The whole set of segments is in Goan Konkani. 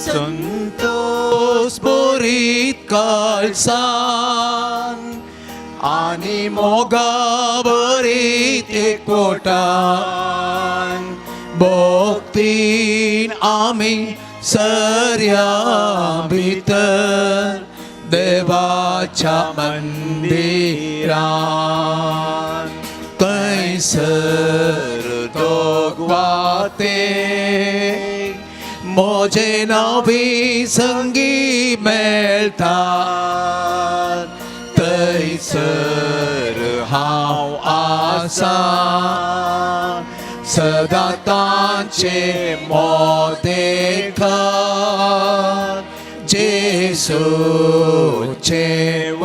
संतोष भरीत काळसान आनी मोगा भरीत एकवटान भक्तीन आमी सर्या भितर देवाच्या मंदिरान थंयसर दोगवाते म्हजे नावी संगी मेळटा थंयसर हांव आसा सदां तांचे मोदेखा जेसूचें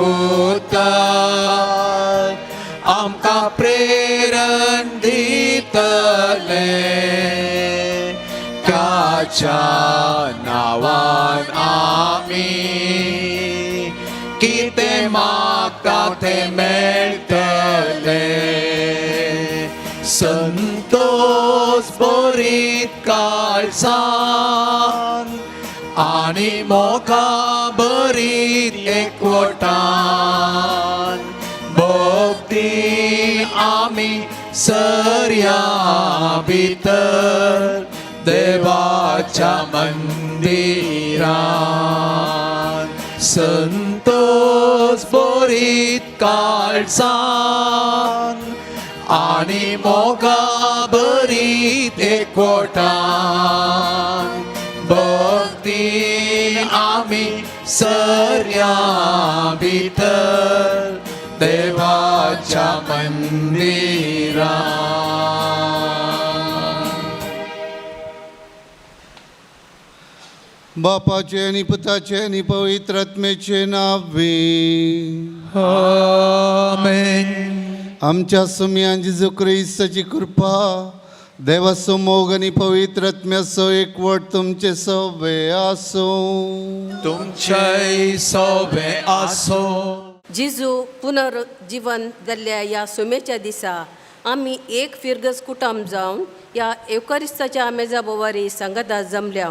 उतर आमकां प्रेरण दितलें ताच्या नांवान आमी कितें मागता तें मेळटलें संतोष भरीत काळसान आनी मोगा भरीत एकवटान भक्ती आमी सर्या भितर देवाच्या मंदिरान संतोष भरीत काळसान आनी मोगा भरीत एकवटान भक्ती आमी सर्या भितर देवाच्या मंदिरान. बापाचे आनी पुताचे आनी पवित्र आत्म्याचे नावे. आमेन. आमच्या सुमयान जेजू क्रिस्ताची कृपा, देवाचो मोग आनी पवित्र आत्म्याचो एकवट तुमचे सवे आसूं. तुमच्याय सोबे आसो. जिजू पुनर्जीवन जाल्ल्या ह्या सुमेच्या दिसा आमी एक फिरगज कुटुंब जावन ह्या एवकरिस्ताच्या मेजा बोवारी सांगाता जमल्या.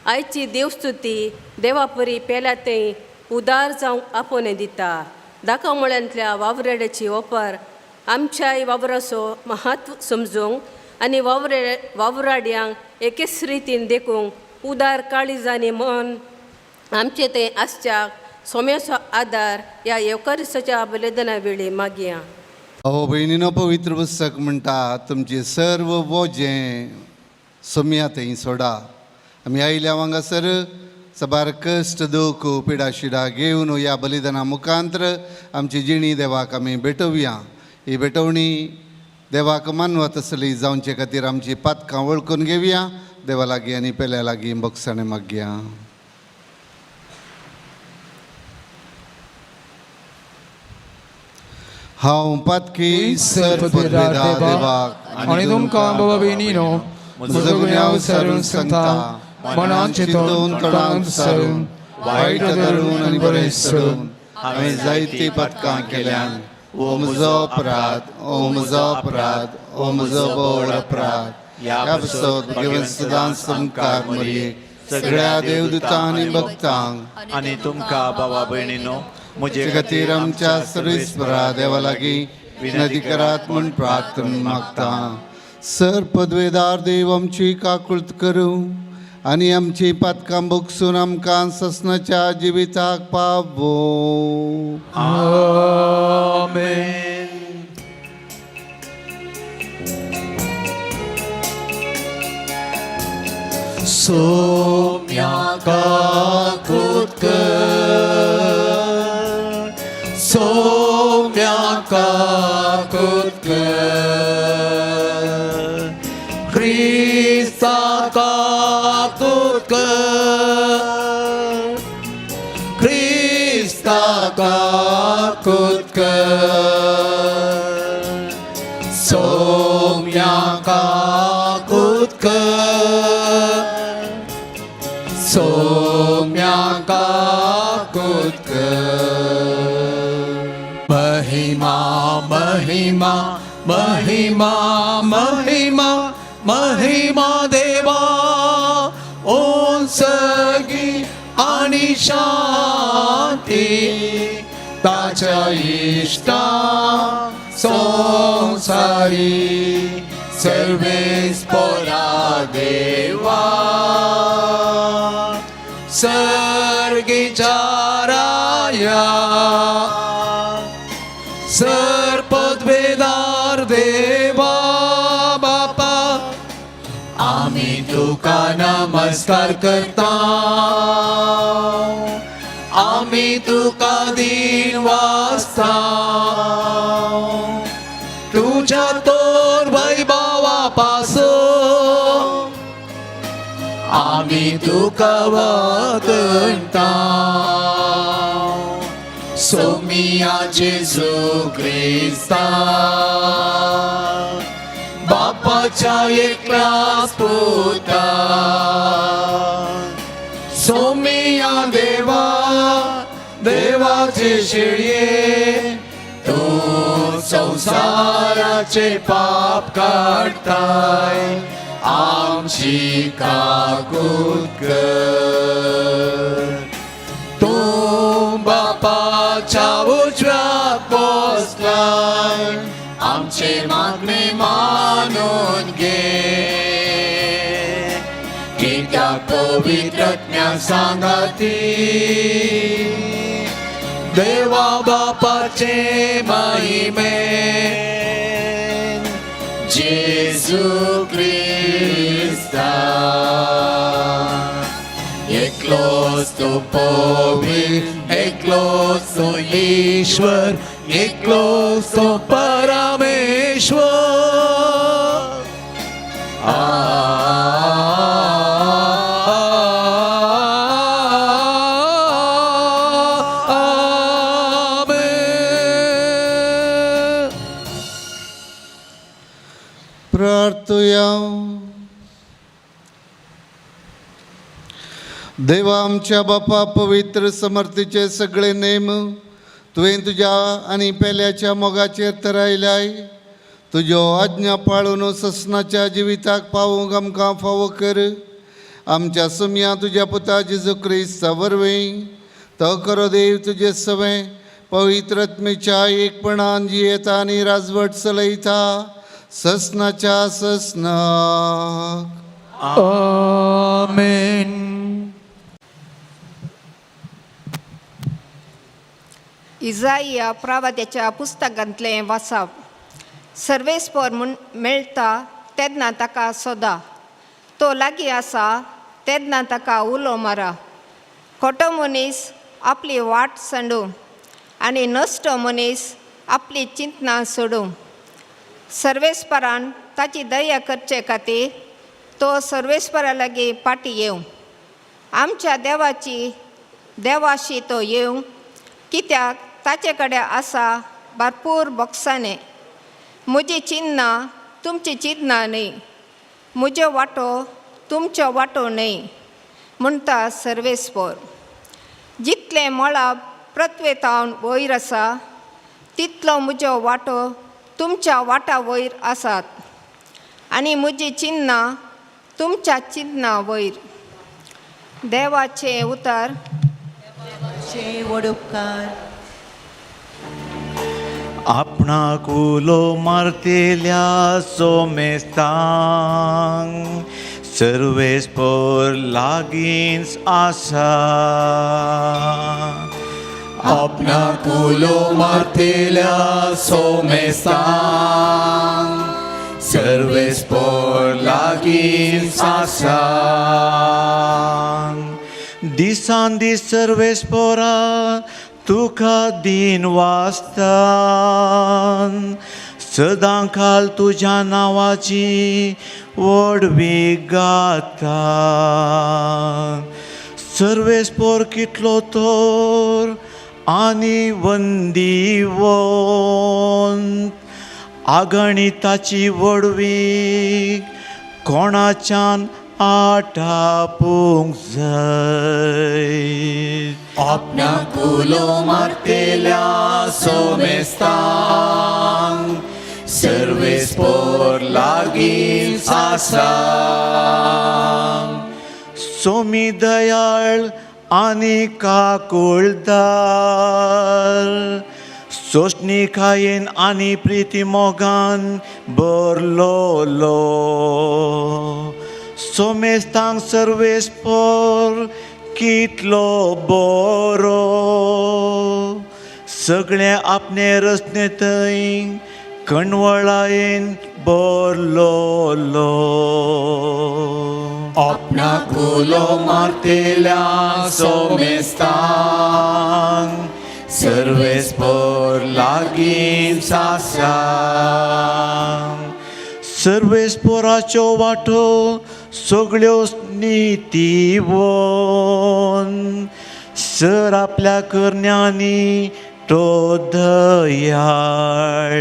आयची देवस्तुती देवापरी पेल्या थंय उदार जावंक आपोवणें दिता. दाखोवमळ्यांतल्या वावराड्याची ओपार आमच्याय वावराचो महत्व समजूंक आनी वावराड्यांक एकेच रितीन देखूंक उदार काळीज आनी मन आमचें तें आसच्या सोम्याचो आदार ह्या येवकारिस्ताच्या बलिदाना वेळी मागया. अहो भयणीनो, पवित्र पुस्तक म्हणटा, तुमचे सर्व वोजें सोमया थंय सोडा. आमी आयल्या हांगासर सबार कश्ट, दुख, पिडा शिडा घेवन ह्या बलिदाना मुखांत्र आमची जिणी देवाक आमी भेटोवया. ही भेटवणी देवाक मानवत आसली जावचे खातीर आमची पातकां वळखून घेवया. देवा लागीं आनी पेल्या लागीं बोगसाणें मागया. हांव पातकी सर देवाक आनी तुमकां बाबा भयणीनो म्हजो गुन्यांव सारून सांगता. मनान चिंतून, तोंडान सारून, वायट धरून आनी बरें सोडून हांवें जायतीं पातकां केल्यान. ओ म्हजो अपराध, ओ म्हजो अपराध, ओ म्हजो बोड अपराध. ह्या पासत भगवंत सदांच तुमकां मरये, सगळ्या देवदूतां आनी भक्तांक आनी तुमकां बाबा भयणीनो म्हजे म्हजे खातीर आमच्या सर्वेस्परा देवा लागीं विनंती करात म्हूण प्रार्थना मागता. सर पदवेदार देव आमची काकुळत करूं आनी आमची पातकां भोगसून आमकां ससनाच्या जिविताक पावो. आमेन. सोम्या काकुत कर, सोम्या काकुत कर, क्रिस्ता काकुत कर, क्रिस्ता काकुत कर, सोम्या काकुत कर, सोम्या काकुत कर. महिमा महिमा महिमा महिमा महिमा देवा उंच आनी शांती ताच्या इश्टा संसारी सर्वेस पोरा देवा सर्गीच्या राया सर पदवेदार देवा बापा आमी तुका नमस्कार करता आमी तुका दीन वाचता तुझ्या तोर वैभवा पासून आमी तुका वगणता सोमिया जेजू क्रिस्ता बापाच्या एकलाच पुता सोमिया देवा देवाचे शेळये तू संसाराचे पाप काढताय आमची काकूत कर तू बापाच्या उजव्यात बसलाय आमचे मागणे मानून घे कित्याक पवित्रज्ञा सांगाती देवा बापाचे महिमे जेजू क्रिस्ता एकलोच तो पवित्र एकलोच तो ईश्वर एकलोच तो परमेश्वर आमेन. प्रार्थुया. देवा आमच्या बापा पवित्र समर्थीचे सगळे नेम तुवें तुज्या आनी पेल्याच्या मोगाचेर थरायल्याय. तुज्यो आज्ञा पाळून ससनाच्या जिविताक पावूंक आमकां फावो कर. आमच्या सुमया तुज्या पुता जेजू क्रिस्ता वरवीं तो करो देव तुजे सवें पवित्रत्मेच्या एकपणान जियेता आनी राजवट चलयता ससनाच्या ससनाक. आमेन. इजाइया प्रवाद्याच्या पुस्तकांतलें वाचप. सर्वेस्पर म्हूण मेळटा तेन्ना ताका सोदा, तो लागीं आसा तेन्ना ताका उलो मारा. खोटो मनीस आपली वाट सांडूं आनी नश्टो मनीस आपली चिंतनां सोडूं. सर्वेस्परान ताची दया करचे खातीर तो सर्वेस्परा लागीं फाटीं येवं, आमच्या देवाची देवाशी तो येवं, कित्याक ताचे कडेन आसा भरपूर बोक्साने. म्हजी चिन्नां तुमची चिन्नां न्हय, म्हज्यो वांटो तुमच्यो वांटो न्हय म्हणटा सर्वेस्पर. जितलें मळब पृथ्वेतावन वयर आसा तितलो म्हज्यो वांटो तुमच्या वाटा वयर आसात आनी म्हजी चिन्नां तुमच्या चिन्नां वयर. देवाचें उतर. चे व्हड उपकार. आपणाक उलो मारतेल्या सोमेस्तांक सर्वेस्पर लागींच आसा. आपणाक उलो मारतेल्या सोमेस्तांक सर्वेस्पर लागींच आसा. दिसान दीस सर्वेस्परा तुका दीन वाचता, सदां काल तुज्या नांवाची व्हडवी गाता. सर्वेस्पर कितलो तर आनी वंदीवंत, आगणी ताची व्हडवीक कोणाच्यान आटापूंक जाय. आपणाक उलो मारतेल्या सोमेस्तांक सर्वेस्पर लागींच आसा. सोमी दयाळ आनी काकुळदार सोंसणीकायेन आनी प्रिती मोगान भरलोलो सोमेस्तांक सर्वेस्पोर कितलो बरो सगळे आपणे रचने थंय कणवळायेन भरलोलो आपणाक उलो मारतेल्या सोमेस्तांक सर्वेस्पोर लागींच आसा. सर्वेस्पोराच्यो वाटो सगळ्यो नितीवन सर आपल्या करण्यांनी तो दयाळ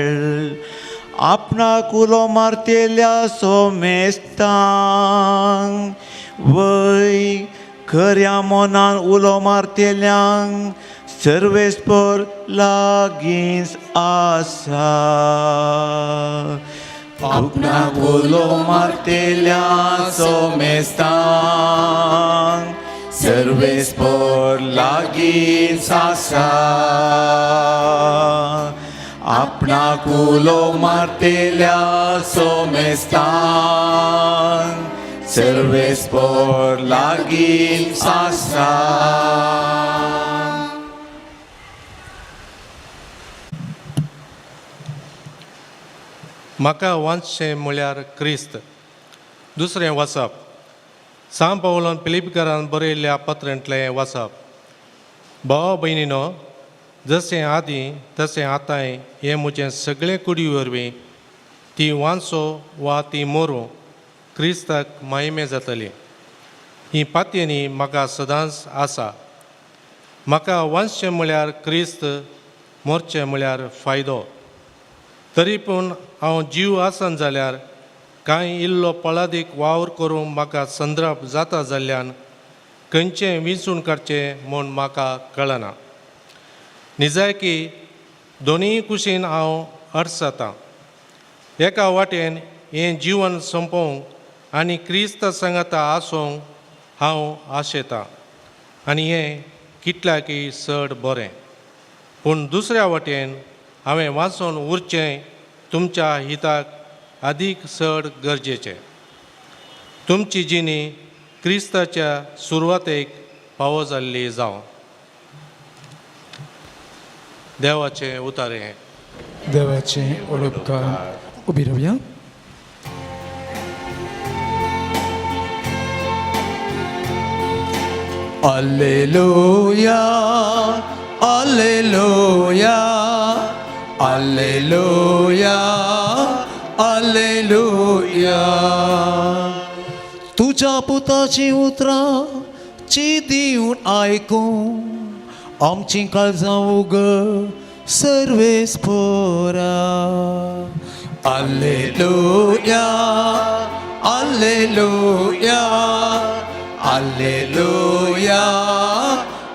आपणाक उलो मारतेल्या सोमेस्तांक वय खऱ्या मनान उलो मारतेल्यांक सर्वेस्पोर लागींच आसा. आपणाक उलो मारतेल्या सोमेस्तांक सर्वेस्पोर लागींच आसा. आपणाक उलो मारतेल्या सोमेस्तांक सर्वेस्पोर लागींच आसा. म्हाका वांचचें म्हळ्यार क्रिस्त. दुसरें वाचप सांव पावलान पिलिपकारान बरयल्ल्या पत्रांतलें वाचप. भावा भयणीनो, जशें आदीं तशें आतांय हें म्हजें सगळें कुडी वरवीं ती वांचो वा ती मरूं क्रिस्ताक माहिमे जातली ही पातयेनी म्हाका सदांच आसा. म्हाका वांचचें म्हळ्यार क्रिस्त, मरचें म्हळ्यार फायदो. तरी पूण हांव जीव आसन जाल्यार कांय इल्लो पळादीक वावर करूंक म्हाका संद्राप जाता जाल्ल्यान खंयचें विंचून काडचें म्हूण म्हाका कळना. निजायकी दोनूय कुशीन हांव अडसतां. एका वाटेन हें जीवन सोंपोवंक आनी क्रिस्त सांगाता आसूंक हांव आशेतां आनी हें कितल्याकय चड बरें. पूण दुसऱ्या वाटेन हांवें वाचून उरचें तुमच्या हिताक आदीक चड गरजेचें. तुमची जिणी क्रिस्ताच्या सुरवातेक फावो जाल्ली जावं. देवाचें उतारे हें. देवाचे ओडपकार. उबी रावया. Alleluia, Alleluia, Alleluia, Alleluia. तुज्या पुताची उतरां ची दिवन आयकूं आमचीं काळजां उगड सर्वेस्पोरा. Alleluia, Alleluia, Alleluia,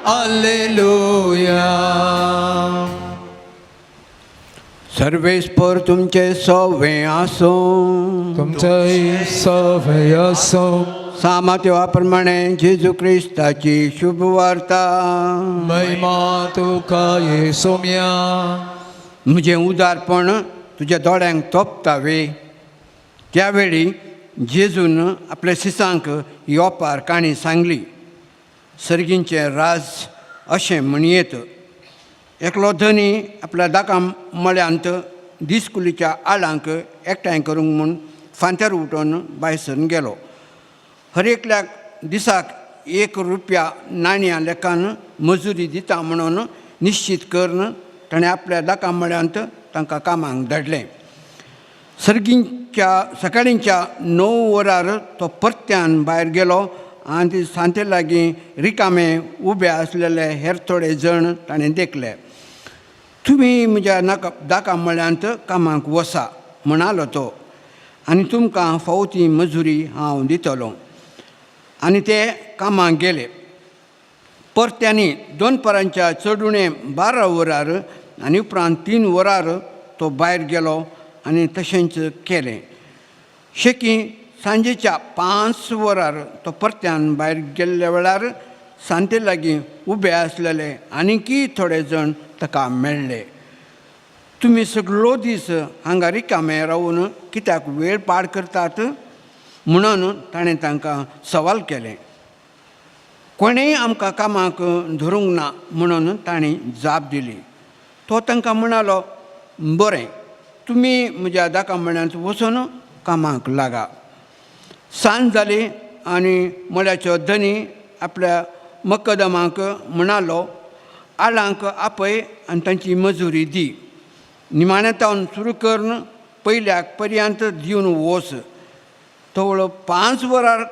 Alleluia. सर्वेस्पोर तुमचे सवे आसूं. तुमचेय सवय आसूं. सामात्या प्रमाणे जेजू क्रिस्ताची शुभ वार्ता. महिमा तुका ये सोम्या. म्हजें उदारपण तुज्या दोळ्यांक तोपता वे. त्या वेळी जेजून आपल्या शिसांक ही ओपार काणी सांगली. सर्गींचें राज अशें म्हणयेत, एकलो धनी आपल्या दाका मळ्यांत दिसकुलीच्या आळांक एकठांय करूंक म्हूण फांत्यार उठोवन भायर सरून गेलो. हर एकल्याक दिसाक 1 रुपया नाणया लेखान मजुरी दिता म्हणून निश्चीत करून ताणें आपल्या दाका मळ्यांत तांकां कामाक धाडलें. सर्गींच्या सकाळींच्या 9 वरार तो परत्यान भायर गेलो आनी सांते लागीं रिकामे उबे आसलेले हेर थोडे जण ताणें देखले. तुमी म्हज्या नाका दाका मळ्यांत कामाक वसा म्हणालो तो, आनी तुमकां फावो ती मजुरी हांव दितलो. आनी ते कामाक गेले. परत्यांनी दोनपरांच्या चड उणें 12 वरार आनी उपरांत 3 वरार तो भायर गेलो आनी तशेंच केलें. शेकी सांजेच्या 5 वरार तो परत्यान भायर गेल्ल्या वेळार सांते लागीं उबे आसलेले आनीकय थोडे जाण ताका मेळ्ळे. तुमी सगळो दीस हांगा रिकामे रावून कित्याक वेळ पाड करतात म्हणून ताणें तांकां सवाल केलें. कोणेय आमकां कामाक धरूंक ना म्हणून तांणी जाप दिली. तो तांकां म्हणालो, बरें, तुमी म्हज्या दाका म्हऱ्यांत वचून कामाक लागा. सांज जाली आनी मळ्याचो धनी आपल्या मकदमाक म्हणालो, आळांक आपय आनी तांची मजुरी दी. निमाण्या तावन सुरू करून पयल्याक पर्यंत दिवन वच. तवळ 5 वरां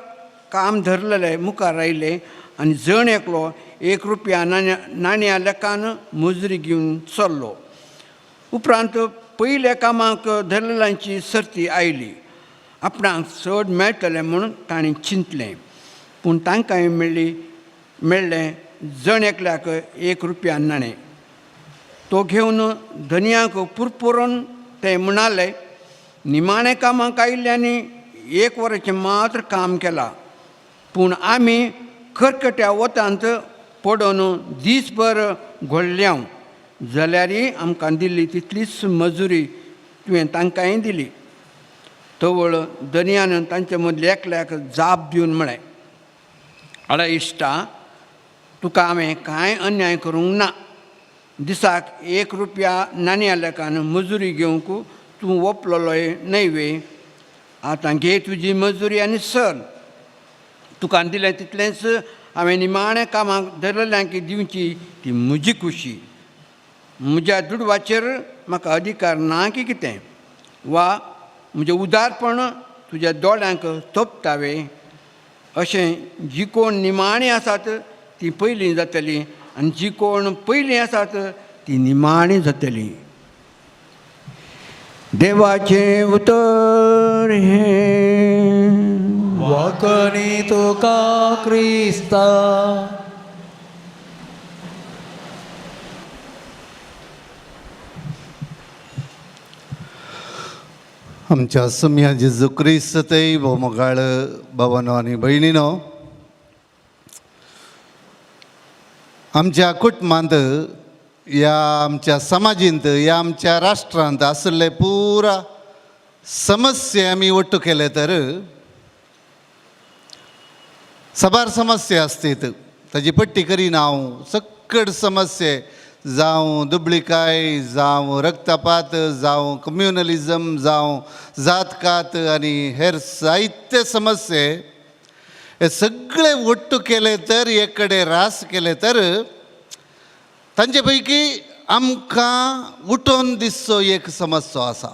काम धरलेले मुखार आयले आनी जण एकलो 1 रुपया नाण्या लेखान मजुरी घेवन चल्लो. उपरांत पयल्या कामाक धरलेल्यांची सर्ती आयली. आपणाक चड मेळटलें म्हणून तांणी चिंतलें, पूण तांकांय मेळ्ळें जण एकल्याक 1 रुपया नाणें. तो घेवन धनयाक पुरपुरून ते म्हणाले, निमाणें कामाक आयिल्ल्यांनी 1 वराचें मात्र काम केलां, पूण आमी खरखट्या वतांत पडून दीसभर घोळ्ळ्यांव, जाल्यारय आमकां दिल्ली तितलीच मजुरी तुवें तांकांय दिली. तवळ धनयान तांचे मदल्या एकल्याक जाप दिवन म्हळें, आळे इश्टा, तुका हांवें कांय अन्याय करूंक ना. दिसाक 1 रुपया नाण्या लेखान मजुरी घेवंक तूं वपलोलोय न्हय वे. आतां घे तुजी मजुरी आनी सर. तुका दिलें तितलेंच हांवें निमाणें कामाक धरलेल्यांक दिवची ती म्हजी खुशी. म्हज्या दुडवाचेर म्हाका अधिकार ना की कितें, वा म्हजें उदारपण तुज्या दोळ्यांक तोपता वे. अशें जी कोण निमाणी आसात ती पयलीं जातली आनी जी कोण पयलीं आसात ती निमाणी जातली. देवाचें उतर हें. वाकणी तुका क्रिस्ता. आमच्या सुम्या जेजू क्रिस्तय भोव मोगाळ भावानो आनी भयणीनो, आमच्या कुटुंबांत ह्या आमच्या समाजींत ह्या आमच्या राष्ट्रांत आशिल्ले पुरा समस्या आमी ಒಟ್ಟು केले तर साबार समस्या आसतीत. ताजी पट्टी करिना हांव. सक्कड समस्या, जावं दुबळिकाय, जावं रक्तपात, जावं कम्युनलिजम, जावं जातकात आनी हेर जायते समस्ये, हे सगळे ಒಟ್ಟು केले तर, एक कडेन रास केले तर तांचे पैकी आमकां उठोवन दिसचो एक समस्या आसा.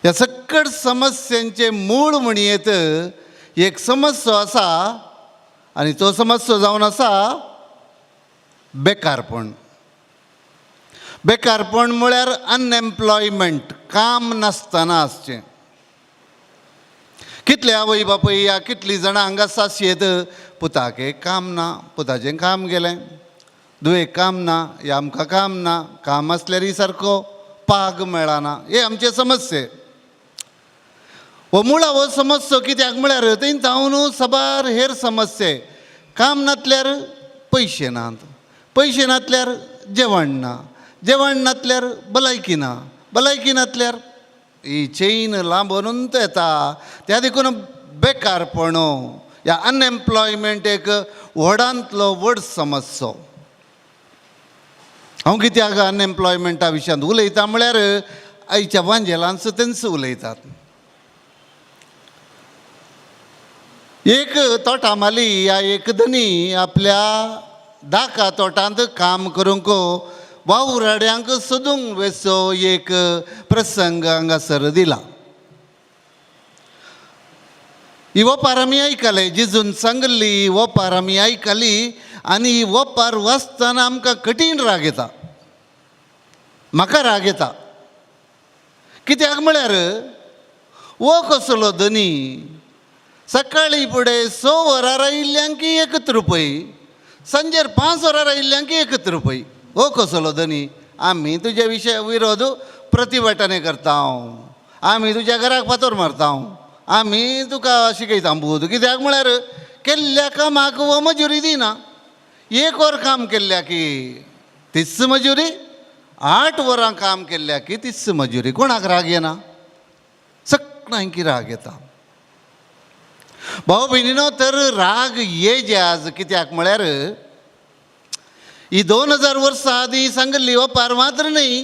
ह्या सक्कड समस्यांचें मूळ म्हणयेत एक समस्या आसा आनी तो समस्या जावन आसा बेकारपण. बेकारपण म्हळ्यार अनएम्प्लॉयमेंट, काम नासतना आसचें. कितले आवय बापूय या कितलीं जाणां हांगा सासयेत, पुताक एक काम ना, पुताचें काम गेलें, धुवेक काम ना, या आमकां काम ना, काम आसल्यारय सारको पाग मेळना. हे आमचे समस्ये. हो मुळावो समस्या कित्याक म्हळ्यार थंय जावन साबार हेर समस्ये. काम नासल्यार पयशे नात, पयशे नासल्यार जेवण ना, जेवण नासल्यार भलायकी ना, भलायकी नासल्यार ही चेन लांबोवन येता. त्या देखून बेकारपण ह्या अनएम्प्लॉयमेंट एक व्हडांतलो व्हड समस्या. हांव कित्याक अनएम्प्लॉयमेंटा विशयांत उलयता म्हळ्यार आयच्या वांजेलांचो तेंच उलयतात. एक तोटामाली या एक धनी आपल्या दाका तोटांत काम करूंक वावराड्यांक सोदूंक वेचो एक प्रसंग हांगासर दिला. ही ओपार आमी आयकले, जेजून सांगली ही ओपार आमी आयकली आनी ही ओपार वाचतना आमकां कठीण राग येता. म्हाका राग येता कित्याक म्हळ्यार हो कसलो धनी सकाळी फुडें 6 वरां आयिल्ल्यांक 1 रुपय, सांजेर 5 वरां आयिल्ल्यांक 1 रुपय. हो कसलो धनी? आमी तुज्या विशय विरोध प्रतिवाटाने करता, आमी तुज्या घराक फातर मारता, आमी तुका शिकयता भूत. कित्याक म्हळ्यार केल्ल्या कामाक हो मजुरी दिना. एक वर काम केल्ल्या की तीच मजुरी, 8 वरां काम केल्ल्या की तीच मजुरी. कोणाक राग येना? सगळ्यांकी राग येता. भाव भयणीनो, तर राग ये जे आज कित्याक म्हळ्यार ही 2000 वर्सां आदीं सांगिल्ली ओपार मात्र न्हय,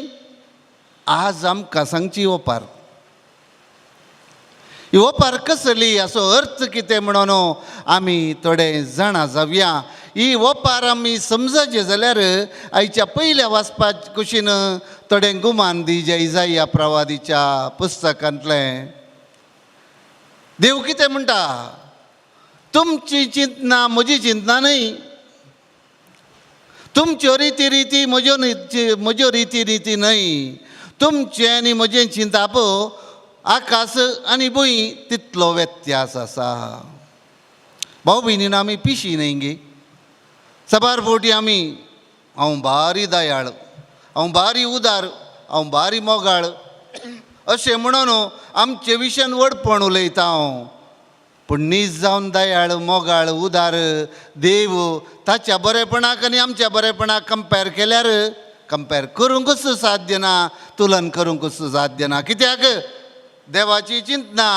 आज आमकां सांगची ओपार. ही ओपार कसली, असो अर्थ कितें म्हणून आमी थोडे जाणा जावया. ही ओपार आमी समजचे जाल्यार आयच्या पयल्या वाचपा कुशीन थोडें गुमान दी जे इजाया प्रवादीच्या पुस्तकांतलें. देव कितें म्हणटा, तुमची चिंतना म्हजी चिंतना न्हय, तुमच्यो रिती रिती म्हज्यो म्हज्यो रिती रिती न्हय, तुमचें आनी म्हजें चिंताप आकाश आनी भूंय तितलो व्यत्यास आसा. भाव भयणीन आमी पिशी न्हय गे. साबार फावटी आमी हांव भारी दयाळ, हांव भारी उदार, हांव भारी मोगाळ अशें म्हणून आमचे विशयान व्हडपण उलयता हांव. पूण नीज जावन दयाळ, मोगाळ, उदार देव ताच्या बरेपणाक आनी आमच्या बरेपणाक कंपेर केल्यार कंपेर करूंकच साध्य ना, तुलन करूंकच साध्य ना. कित्याक देवाची चिंतना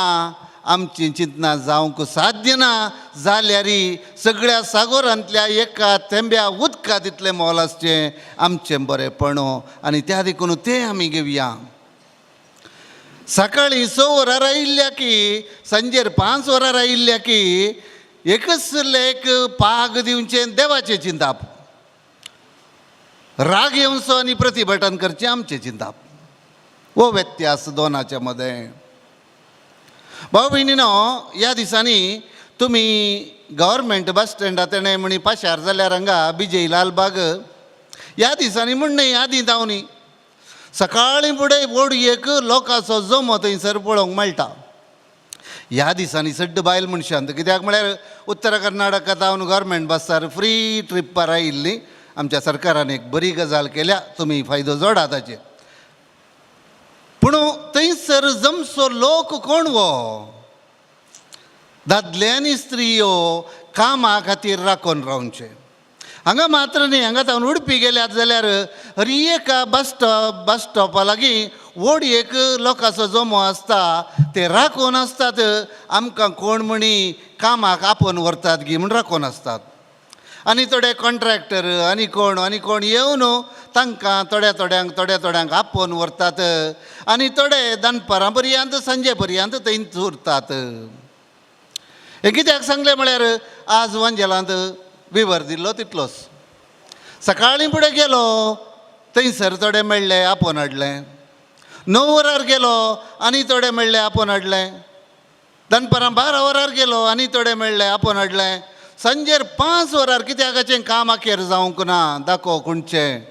आमची चिंतना जावंक साध्य ना जाल्यार सगळ्या सागोरांतल्या एका थेंब्या उदका तितलें मोल आसचें आमचें बरेपण. आनी त्या देखून तें आमी घेवया. सकाळीं 6 वरां आयिल्ल्या की सांजेर 5 वरां आयिल्ल्या की एकच लेख पाग दिवचें देवाचें चिंताप, राग येवचो आनी प्रतिभटन करचें आमचें चिंताप. हो व्यत्यास दोनाच्या मदें. भाव भयणीनो, ह्या दिसांनी तुमी गव्हर्मेंट बस स्टँडा तेणें म्हणी पाशार जाल्यार हांगा बिजय लालबाग ह्या दिसांनी म्हण न्हय, आदीं जावनी सकाळीं फुडें व्हड एक लोकांचो जमो थंयसर पळोवंक मेळटा. ह्या दिसांनी सड्ड बायल मनशान, कित्याक म्हळ्यार उत्तर कर्नाटका जावन गव्हर्मेंट बसार फ्री ट्रिपार आयिल्ली आमच्या सरकारान एक बरी गजाल केल्या, तुमी फायदो जोडा ताचेर. पूण थंयसर जमसो लोक कोण वो? दादले आनी स्त्रियो कामा खातीर राखून रावचे. हांगा मात्र न्ही, हांगा तावन उडपी गेल्यात जाल्यार हर एका बस स्टॉप बस स्टॉपा लागीं व्हड एक लोकांचो जमो आसता, ते राखून आसतात. आमकां कोण म्हणी कामाक आपोवन व्हरतात गी म्हूण राखून आसतात. आनी थोडे कॉन्ट्रॅक्टर आनी कोण आनी कोण येवन तांकां थोड्या थोड्यांक थोड्या थोड्यांक आपोवन व्हरतात आनी थोडे दनपारां पर्यंत सांजे पर्यंत थंयच उरतात. हें कित्याक सांगलें म्हळ्यार आज वांजेलांत विवर दिल्लो तितलोच. सकाळीं फुडें गेलो थंयसर थोडे मेळ्ळे आपोवन हाडलें, 9 वरार गेलो आनी थोडे मेळ्ळे आपोवन हाडलें, दनपारां 12 वरार गेलो आनी थोडे मेळ्ळे आपोवन हाडलें, सांजेर 5 वरार कित्याकाचें काम अखेर जावंक ना दाखो खुणचें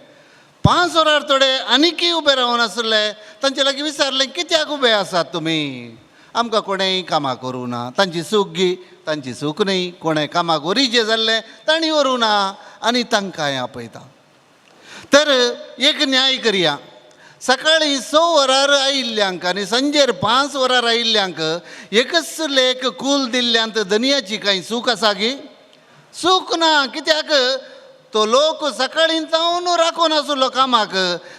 5 वरार थोडे आनीकय उबे रावन आसले. तांचे लागीं विचारलें कित्याक उबे आसात तुमी? आमकां कोणेंय कामां करूं ना. तांची चूक गी? तांची चूक न्हय, कोणें कामाक वरीचें जाल्लें तांणी व्हरूं ना आनी तांकांय आपयता. तर एक न्याय करया, सकाळीं 6 वरार आयिल्ल्यांक आनी सांजेर 5 वरार आयिल्ल्यांक एकच लेख कूल दिल्ल्यांत धनयाची कांय चूक आसा गी? चूक ना. कित्याक तो लोक सकाळीं जावन राखून आसलो कामाक,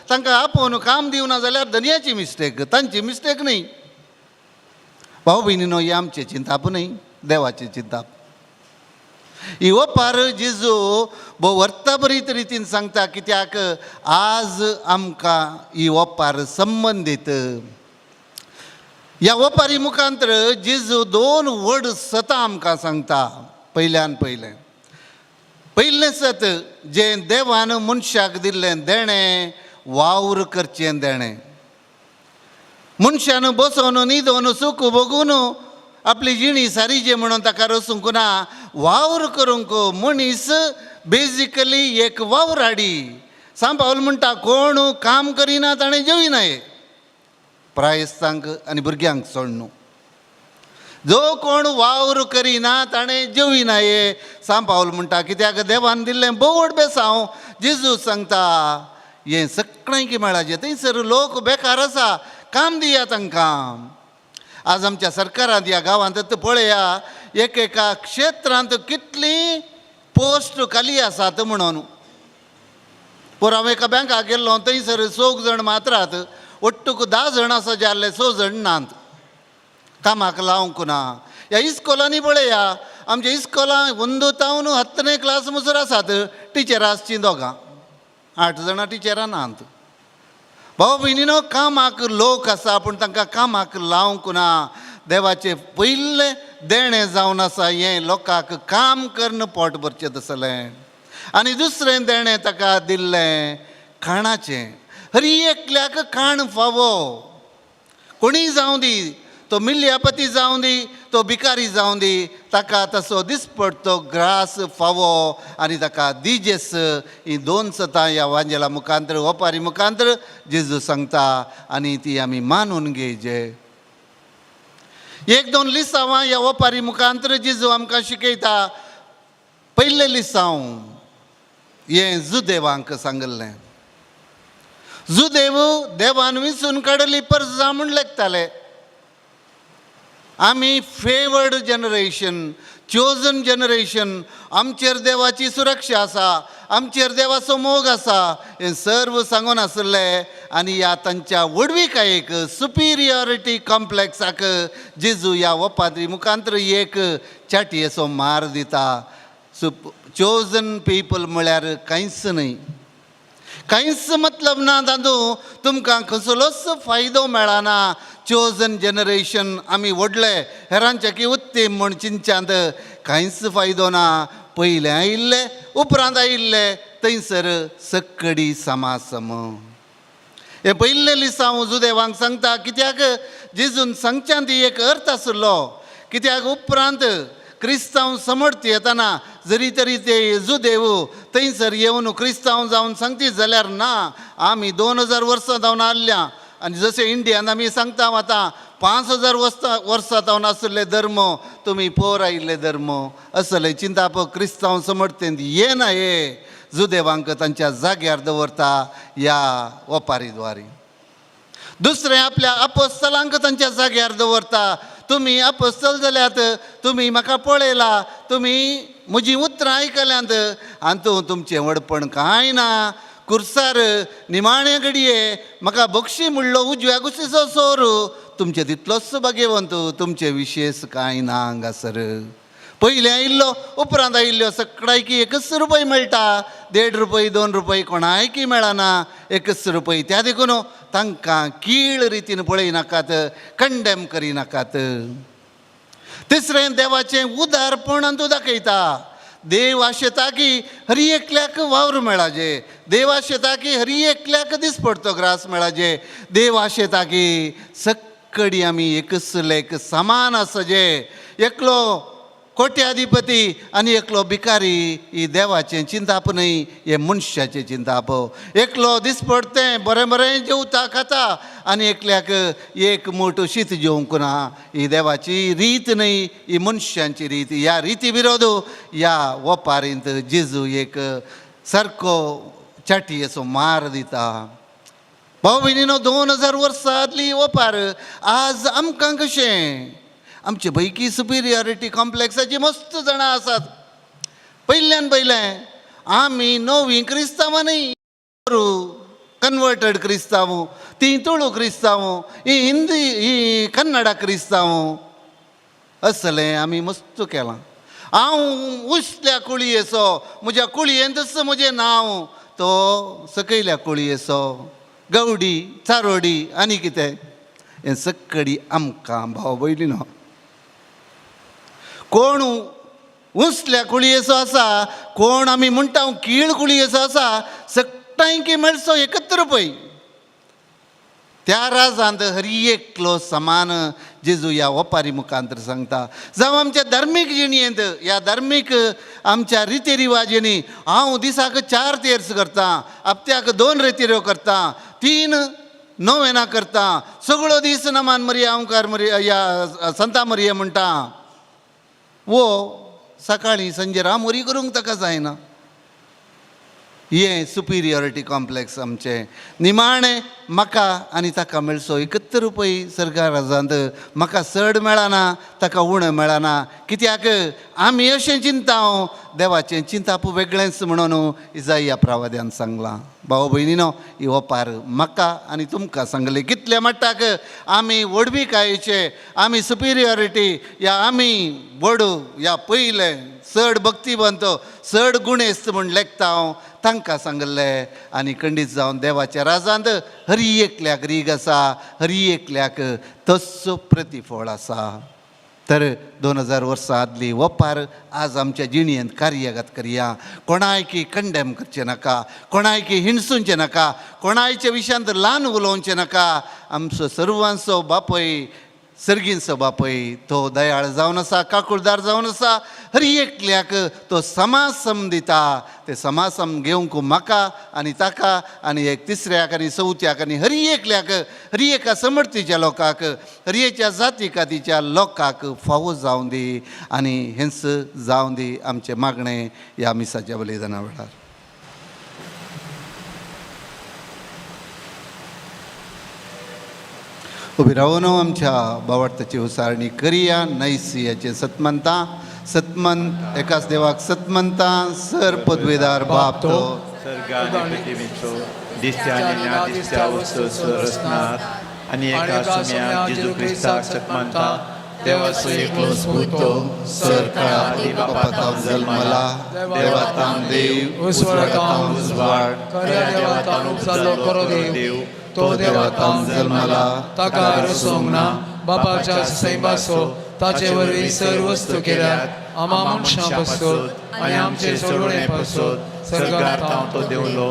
तांकां आपोवन काम दिवना जाल्यार धनयाची मिस्टेक, तांची मिस्टेक न्हय. भाव भयणीनो, हें आमचें चिंताप न्हय, देवाचें चिंताप. ही ओपार जेजू भोव अर्थभरीत रितीन सांगता, कित्याक आज आमकां ही ओपार संबंदीत. ह्या ओपारी मुखांतर जेजू 2 व्हड सतां आमकां सांगता. पयल्यान पयलें पयलें सत जें देवान मनशाक दिल्लें देणें, वावर करचें देणें. मनशान बसोवन न्हिदोन सूख भोगून आपली जिणी सारीचे म्हणून ताका रसूंक ना, वावर करूंक. मनीस बेजिकली एक वावराडी. सांव पावल म्हणटा कोण काम करिना ताणें जेविना. प्रायस्तांक आनी भुरग्यांक सोडणू जो कोण वावर करिना ताणें जेविना. सांव पावल म्हणटा कित्याक देवान दिल्लें भोव व्हड बेसांव. जेजू सांगता हें सगळ्यांक मेळाचें. थंयसर लोक बेकार आसा, काम दिया तांकां. आज आमच्या सरकारांत ह्या गांवांत पळया एकेका क्षेत्रांत कितली पोस्ट खाली आसात म्हणून. पोर हांव एका बँकाक गेल्लो, थंयसर चौग जाण मात्रात, ಒಟ್ಟುಕು 10 जाण आसा जाल्ले, 6 जाण नात, कामाक लावंक ना. ह्या इस्कोलांनी पळया, आमच्या इस्कोलां 1 तावन 10 क्लास मुसर आसात, टिचरां आसचीं दोगां, 8 जाणां टिचरां नात. भाव भयणीनो, कामाक लोक आसा पूण तांकां कामाक लावंक ना. देवाचें पयलें देणें जावन आसा हें लोकांक काम करून पोट भरचें तसलें. आनी दुसरें देणें ताका दिल्लें खाणाचें. हरी एकल्याक खाण फावो, कोणीय जावं दी, तो मिल्ल्यापती जावं दी, तो भिकारी जावं दी, ताका तसो दिसपडतो ग्रास फावो आनी ताका दिजेस. ही 2 सतां ह्या वांजेला मुखांतर ओपारी मुखांतर जेजू सांगता आनी ती आमी मानून घेयचे. 1-2 लिसांवां ह्या ओपारी मुखांतर जेजू आमकां शिकयता. पयलें लिसांव हें जुदेवांक सांगिल्लें. जुदेव देवान विसून काडली परजा म्हूण लेखताले. आमी फेवर्ड जनरेशन, चोजन जनरेशन, आमचेर देवाची सुरक्षा आसा, आमचेर देवाचो मोग आसा, हें सर्व सांगून आसलें. आनी ह्या तांच्या व्हडविकायेक, सुपिरियॉरिटी कॉम्प्लेक्साक जेजू ह्या ओपारी मुखांतर एक चाटयेचो मार दिता. चोजन पीपल म्हळ्यार कांयच न्हय, कांयच मतलब ना तातूंत, तुमकां कसलोच फायदो मेळना. चोजन जनरेशन आमी व्हडले हेरांच्या की उत्तीम म्हूण चिंतच्यांत कांयच फायदो ना. पयलें आयिल्ले उपरांत आयिल्ले थंयसर सक्कडी समासम. हें पयलें लिसांव जुदेवांक सांगता, कित्याक जेजून सांगच्यांत एक अर्थ आसलो. कित्याक उपरांत क्रिस्तांव समर्थ येतना जरी तरी ते जुदेव थंयसर येवन क्रिस्तांव जावन सांगती जाल्यार ना, आमी 2000 वर्सां जावन आसल्या आनी जशें इंडियान आमी सांगता आतां 5000 वर्सां जावन आशिल्ले धर्म, तुमी पोर आयिल्ले धर्म असले चिंताप क्रिस्तांव समर्थेंत येना. हे जुदेवांक तांच्या जाग्यार दवरता ह्या ओपारी द्वारी. दुसरें आपल्या अपोस्तलांक तांच्या जाग्यार दवरता. तुमी अपोस्तल जाल्यात, तुमी म्हाका पळयला, तुमी म्हजीं उतरां आयकल्यांत, आनी तुमचें व्हडपण कांय ना. कुर्सार निमाणे घडये म्हाका बक्षी म्हणलो उजव्या कुशीचो सोर, तुमचे तितलोच भाग्यवंत, तुमचें विशेश कांय ना हांगासर. पयलें आयिल्लो उपरांत आयिल्ल्यो सगळ्याकी 1 रुपय मेळटा, 1.5 रुपय 2 रुपय कोणायकी मेळना, 1 रुपय. त्या देखून तांकां कीळ रितीन पळयनाकात, कंडेम करिनाकात. तिसरें देवाचें उदारपण तूं दाखयता. देव आशेता की हरी एकल्याक वावर मेळाजे, देव आशेता की हरी एकल्याक दिसपडतो ग्रास मेळाजे, देव आशेता की सक्कडी आमी एकच लेख समान आसजे. एकलो कोट्याधिपती आनी एकलो भिकारी ही देवाचें चिंताप न्हय, हें मनशाचें चिंताप. एकलो दिसपडतें बरें बरें जेवता खाता आनी एकल्याक एक मोटो शीत जेवंक ना, ही देवाची रीत न्हय, ही मनशांची रीत. ह्या रिती विरोध ह्या वपारींत जेजू एक सारको चाटयेचो मार दिता. भाव भयणीनो, 2000 वर्सां आदली ओपार आज आमकां कशें आमचे पैकी सुपिरियॉरिटी कॉम्प्लेक्साची मस्त जाणां आसात. पयल्यान पयलें आमी नवीं क्रिस्तांवां न्हय, कन्वर्टेड क्रिस्तांव, ती तुळू क्रिस्तांव, ही हिंदी, ही कन्नडा क्रिस्तांव असलें आमी मस्त केलां. हांव उसल्या कुळयेचो, म्हज्या कुळयेंतच म्हजें नांव, तो सकयल्या कुळयेचो, गवडी चारोडी आनी कितें हें सक्कडी आमकां भाव भयणीनो. कोण उंचल्या कुळयेचो आसा, कोण आमी म्हणटा कीळ कुळयेचो आसा, सगळ्यांकी मेळचो 1 रुपय. त्या राजांत हरी एकलो समान जेजू ह्या ओपारी मुखांतर सांगता. जावं आमच्या धार्मीक जिणयेंत, ह्या धार्मीक आमच्या रिती रिवाजींनी हांव दिसाक 4 तेर्स करता, हप्त्याक 2 रेतिऱ्यो करता, 3 नोवेनां करता, सगळो दीस नमान मरिया ओंकार मरिया या संता मरिया म्हणटा. वो सकाळीं संजे रामोरी करूंक ताका जायना. हें सुपिरियॉरिटी कॉम्प्लेक्स आमचें. निमाणें म्हाका आनी ताका मेळचो एकत्र रुपय सरकार राजांत, म्हाका चड मेळना, ताका उणें मेळना. कित्याक आमी अशें चिंता, देवाचें चिंताप वेगळेंच म्हणून इजाया प्रावाद्यान सांगलां. भाव भयणीनो, ही ओपार म्हाका आनी तुमकां सांगली. कितल्या मट्टाक आमी व्हडविकायेचे, आमी सुपिरियॉरिटी या आमी व्हड या पयलें चड भक्तिवंत चड गुणेस्त म्हूण लेखता हांव, तांकां सांगलें. आनी खंडीत जावन देवाच्या राजांत हरी एकल्याक रीग आसा, हरी एकल्याक तस्सो प्रतिफळ आसा. तर 2000 वर्सां आदली ओपार आज आमच्या जिणेंत कार्यगत करया. कोणायकी कंडेम करचें नाका, कोणायकी हिणसूंचें नाका, कोणायच्या विशयांत ल्हान उलोवचें नाका. आमचो सर्वांचो बापय, सर्गींचो बापय, तो दयाळ जावन आसा, काकुळदार जावन आसा. हर एकल्याक तो समासम दिता. ते समासम घेवंक म्हाका आनी ताका आनी एक तिसऱ्याक आनी चवथ्याक आनी हर एकल्याक, हर एका समर्थीच्या लोकांक, हर एका जाती कातीच्या लोकांक फावो जावं दी. आनी हेंच जावं दी आमचें मागणें ह्या मिसाच्या बलिदाना वेळार. उबी रावन आमच्या बावडताची उसारणी करया. नैसियाचे सतमंता सतमंत एकाच देवाक सतमंता, सर पदवेदार बाप तो सर्ग आनी पृथ्वीचो दिसत्या आनी ना दिसत्या वस्तूचो रचनार आनी एका सुम्या जेजू क्रिस्ताक सतमंता, देवाचो एकलो पूत, सर काळा बापातावन जल्मला, देवातावन देव, उजवाडातावन उजवाड, खऱ्या देवातावन उपजालो खरो देव, तो देवातावन जल्मला, ताका रसोवंक ना, बापाच्या सैमाचो, ताचे वरवीं सर्व वस्तू केल्यात, आमा मनशां पासत आनी आमचे सोडवणे पासत सर्गार तावन तो देंवलो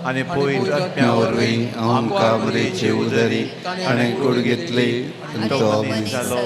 आनी पवित्र आत्म्या वरवीं आमकां मरेचे उदरी आनी कूड घेतली, आनी तो तो मनीस जालो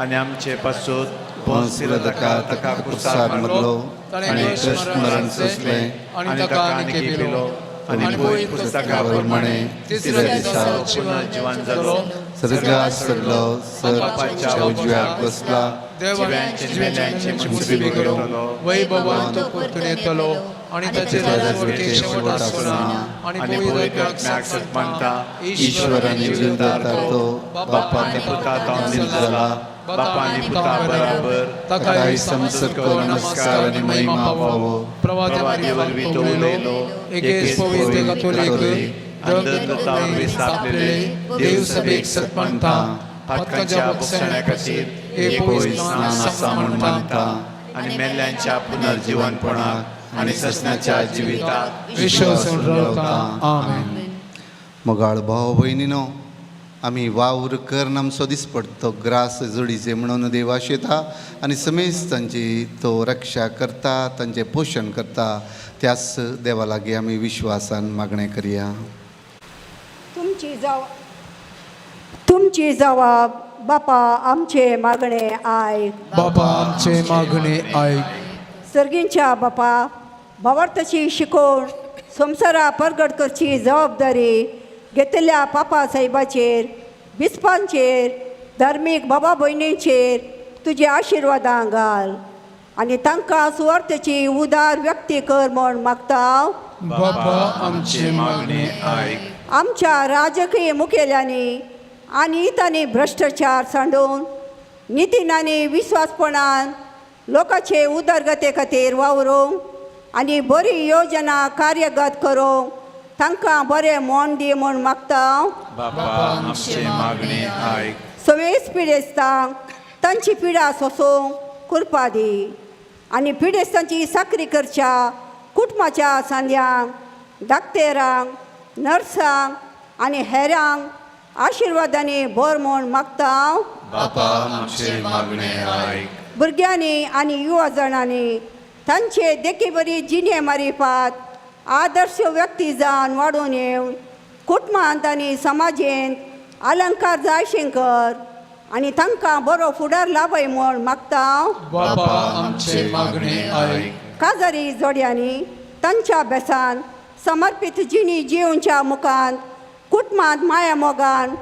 आनी आमचे पासत पोंस ताका ताका कुसार मारलो आनी कृष्ण मरण सोंसलें आनी ताका आनी केलो आनी पवित्र पुस्तका प्रमाणे तिसऱ्या दिसा पुनर्जिवन जालो, सर्गात सरलो, सर बापाच्या उजव्याक बसला, जिव्यांचे मेल्यांचे मुसबी करूंक वैभवान तो परतून येतलो आनी ताचे राजवटीक शेवट आसना. आनी पवित्र आत्म्याक सन्मानता, ईश्वर आनी जिवदाता तो बापा आनी पुता तावन जाला, बापा आनी पुता बराबर ताकाय समसर्को नमस्कार आनी महिमा फावो. प्रवादी वरवीं तो उलयलो, एकेच पवित्र कथोलीक अंधतावन विसापलेले देव सभेक सत्मानता, पातकांच्या बक्षण्या खातीर एक एक स्नान आसा म्हूण मानता आनी मेल्ल्यांच्या पुनर्जिवनपणाक आनी ससनाच्या जिविताक विश्वास रावता. आमेन. मोगाळ भाव भयणीनो, आमी वावर करन आमचो दिसपडतो ग्रास जोडीचे म्हणून देवाश येता आनी समेज तांची तो रक्षा करता, तांचें पोशण करता. त्याच देवा लागीं आमी विश्वासान मागणें करया. तुमची जवाब बापा आमचे मागणे आयक. बापा आमचे मागणे आयक. सर्गींच्या बापा, भावार्थाची शिकोवण संवसारा परगट करची जबाबदारी घेतल्या पापा साहेबाचेर, बिस्पांचेर, धार्मीक बाबा भयणींचेर तुजी आशिर्वादां घाल आनी तांकां सुवार्थेची उदार व्यक्ती कर म्हूण मागता हांव. बापा आमचे मागणे आयक. आमच्या राजकीय मुखेल्यांनी आनी तांणी भ्रश्टाचार सांडून नितीन आनी विस्वासपणान लोकांचे उदरगते खातीर वावरूंक आनी बरी योजना कार्यगत करूंक तांकां बरें मन दी म्हूण मागता हांव. बापा आमचे मागणे आयक. समेज पिडेस्तांक तांची पिडा सोंसूंक कृपा दी आनी पिडेस्तांची साकरी करच्या कुटुंबाच्या सांद्यांक, डाक्तेरांक, नर्सांक आनी हेरांक आशिर्वादांनी भर म्हूण मागता हांव. बापा आमचे मागणे आयक. भुरग्यांनी आनी युवा जाणांनी तांचे देखी बरी जिणे मारिफात आदर्श व्यक्ती जावन वाडून येवन कुटुंबांत आनी समाजेंत अलंकार जायशें कर आनी तांकां बरो फुडार लाभय म्हूण मागता हांव. बापा आमचे मागणे आयक. काजारी जोड्यांनी तांच्या बेसान समर्पीत जिणी जिवच्या मुखांत कुटुंबांत माया मोगान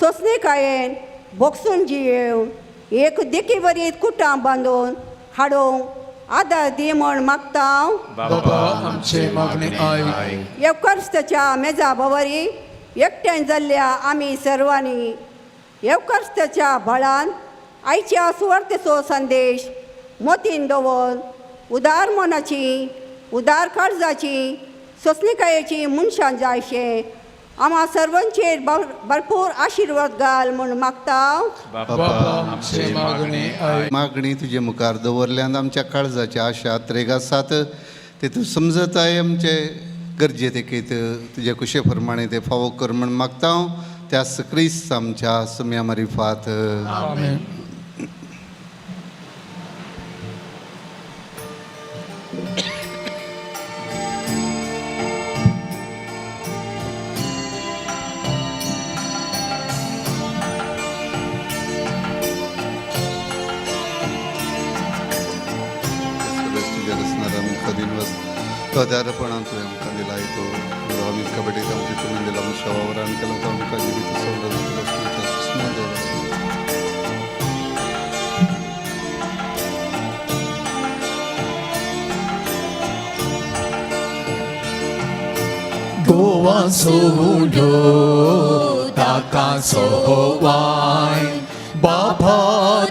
सोंसणीकायेन भोगसून जियेवन एक देखी बरी कुटां बांदून हाडूंक आदार दी म्हण मागता. बाबा आमचे मागणे आयक. येवकर्स्ताच्या मेजा भोवरी एकठांय जाल्ल्या आमी सर्वांनी येवकर्स्ताच्या बळान आयच्या सुवार्थेचो संदेश मोतीन दवर उदार मनाची उदार काळजाची सोंसणिकायेची मनशां जायशें आमा सर्वांचेर भरपूर आशिर्वाद घाल म्हूण मागता. बाबा आमचे मागणे आयक. मागणी तुजे मुखार दवरल्यान आमच्या काळजाच्या आशा त्रेग आसात ते तूं समजताय आमचे गरजे देखीत तुजे कुशे प्रमाणे ते फावो कर म्हण मागता हांव त्यास क्रिस्त आमच्या सुम्या मारिफात. आमेन. तुज्या रसणारा आमकां दिनवस तो आदारपणान तुवें आमकां दिला तो आमी कबड्डी तुवें दिला आमच्या वावरान केला तो आमकां जिवीत देव. गोवा सोडो ताका सोवाय बाबा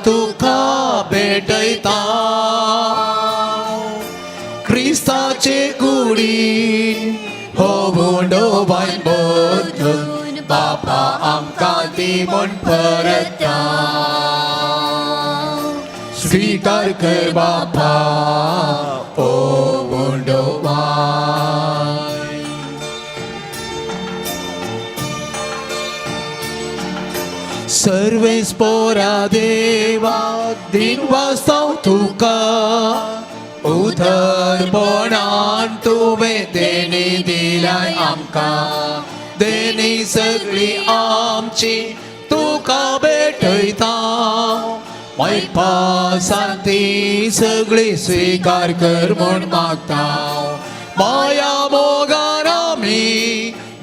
तुका भेटयता क्रिस्ताचे कुडीन हो उंडो वायन बदलून बाबा आमकां दी म्हण परता स्वीकार कर बाबा ओ उंडो वायन. सर्वेस पोरा देवा दिन वास्तव तुका उदरपणान तुवें देणी दिलाय आमकां देणी सगळी आमची तुका भेटयता मैपा शांती सगळी स्विकार कर म्हूण मागता माया मोगान आमी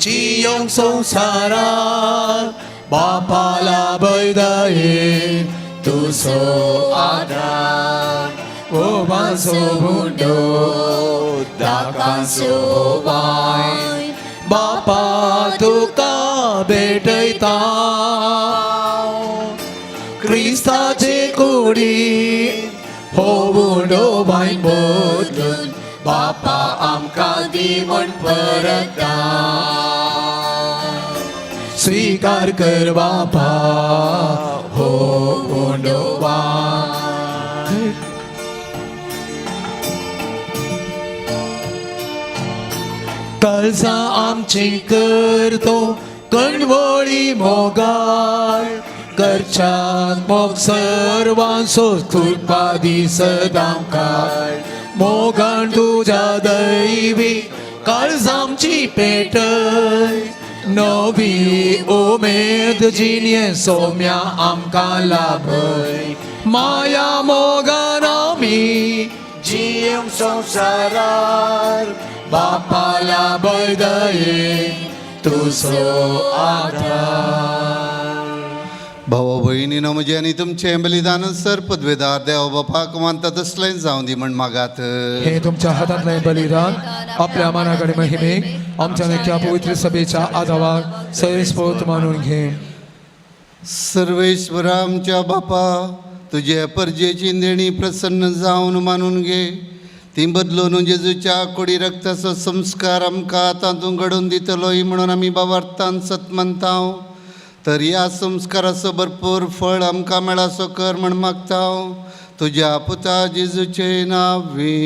जियोंक संवसारात बापाला बैदये तुजो आदार ओवांचो उंडो दाकांचो वायन बापा तुका भेटयता क्रिस्ताचे कुडीन हो उंडो वायन बदलून बापा आमकां दी म्हण परता स्वीकार कर बापा हो उंडो वायन. काळजां आमची करतो कणवळी मोगाळ करच्यात मोग सर्वांचो कृपा दिसत आमकां मोगान तुज्या दैवी काळजांची पेटय नवी उमेद जिणे सोम्या आमकां लाभय माया मोगान आमी जियेवंक संवसारार बापाला बळदये तुजो आधार. भावा भयणीनो म्हजें आनी तुमचें बलिदान सर पदवेदार देव बापाक मानता तसलें जावं दी म्हण मागात. हे तुमच्या हातांतलें बलिदान आपल्या मनाकडे महिमेक आमच्या नक्या पवित्र सभेच्या आदावाक सैस्पोत मानून घे. सर्वेश्वरा आमच्या बापा तुजे परजेची देणी प्रसन्न जावन मानून घे ती बदलून जेजूच्या कोडी रक्ताचो संस्कार आमकां तातूंत घडोवन दितलोय म्हणून आमी बाबार्थान सत मानता. तर ह्या संस्काराचो भरपूर फळ आमकां मेळासो कर म्हण मागता तुज्या पुता जेजूचे नांवी.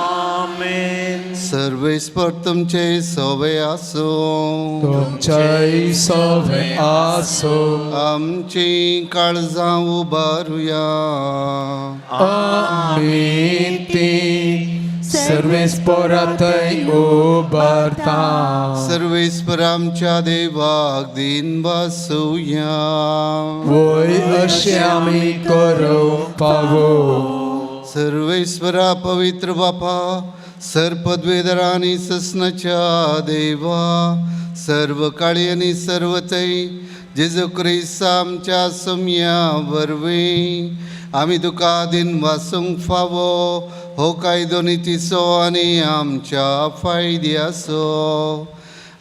आमेन. सर्वेस्पर तुमचे सवे आसूं. तुमच्याय सवे आसो. आमची काळजां उबारुया. आमी ती सर्वेस्परातय उबारता. सर्वेस्पर आमच्या देवाक दिन बसुया. वय अशें आमी करूंक पावो. सर्वेश्वरा पवित्र बापा सर पदवेधरा आनी ससनाच्या देवा सर्व काळी आनी सर्वतय जेजू क्रिस्त आमच्या सुमया वरवीं आमी तुका दिनवासूंक फावो हो कायदो नितीचो आनी आमच्या फायद्याचो.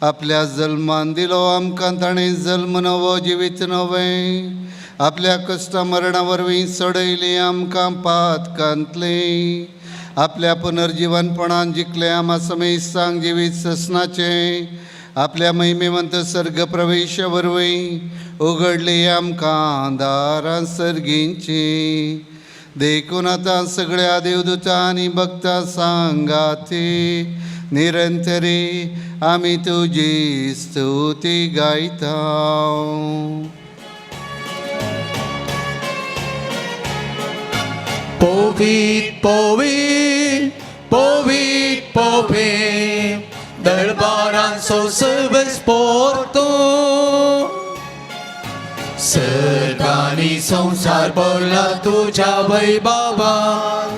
आपल्या जल्मान दिलो आमकां ताणें जल्म नवो जिवीत नवें आपल्या कश्टा मरणा वरवीं सोडयली आमकां पातकांतली आपल्या पुनर्जिवनपणान जिखलें आमा समेस्तांक जिवीत ससनाचें आपल्या महिमेवंत सर्ग प्रवेशा वरवीं उगडली आमकां दारां सर्गींची. देखून आतां सगळ्या देवदूतां आनी भक्तां सांगाती निरंतरी आमी तुजी स्तुती गायता. पवित पवित पवित पवित दरबारांचो सर्वेस्पोर तूं सर्गांनी संवसार भरला तुज्या वैभवान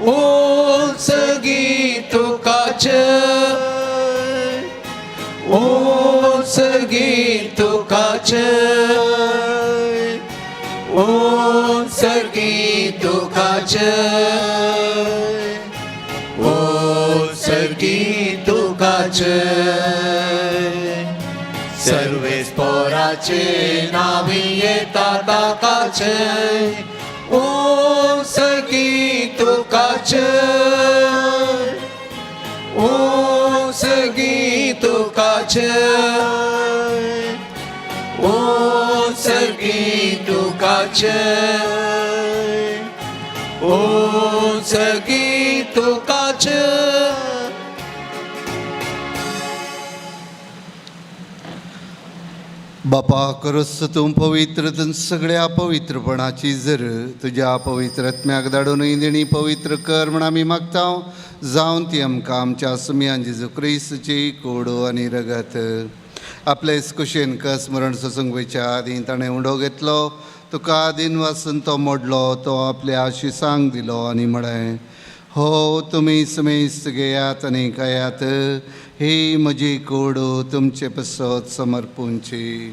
उंच गीत तुका जय उंच गीत तुका जय उंच गीत तुका जय उंच गीत तुका जय. सर्वेस्पोराचे नावी येता ताका जय उंच गीत तुका जय उंच गीत तुका जय उंच गीत तुका जय उंच गीत तुका जय. बापा करस तूं पवित्र तूं सगळ्या पवित्रपणाची जर तुज्या पवित्र आत्म्याक धाडून देणी पवित्र कर म्हण आमी मागता जावन ती आमकां आमच्या सुमयान जेजू क्रिस्तची कोडो आनी रगत. आपलेच कुशेन कस मरण सोसूंक वयच्या आदीं ताणें उंडो घेतलो तुका आदीन वासून तो मोडलो तो आपल्या आशिसांक दिलो आनी म्हळें हो तुमी समेस्त घेयात आनी खायात ही म्हजी कूड तुमचे पसत समर्पूंची.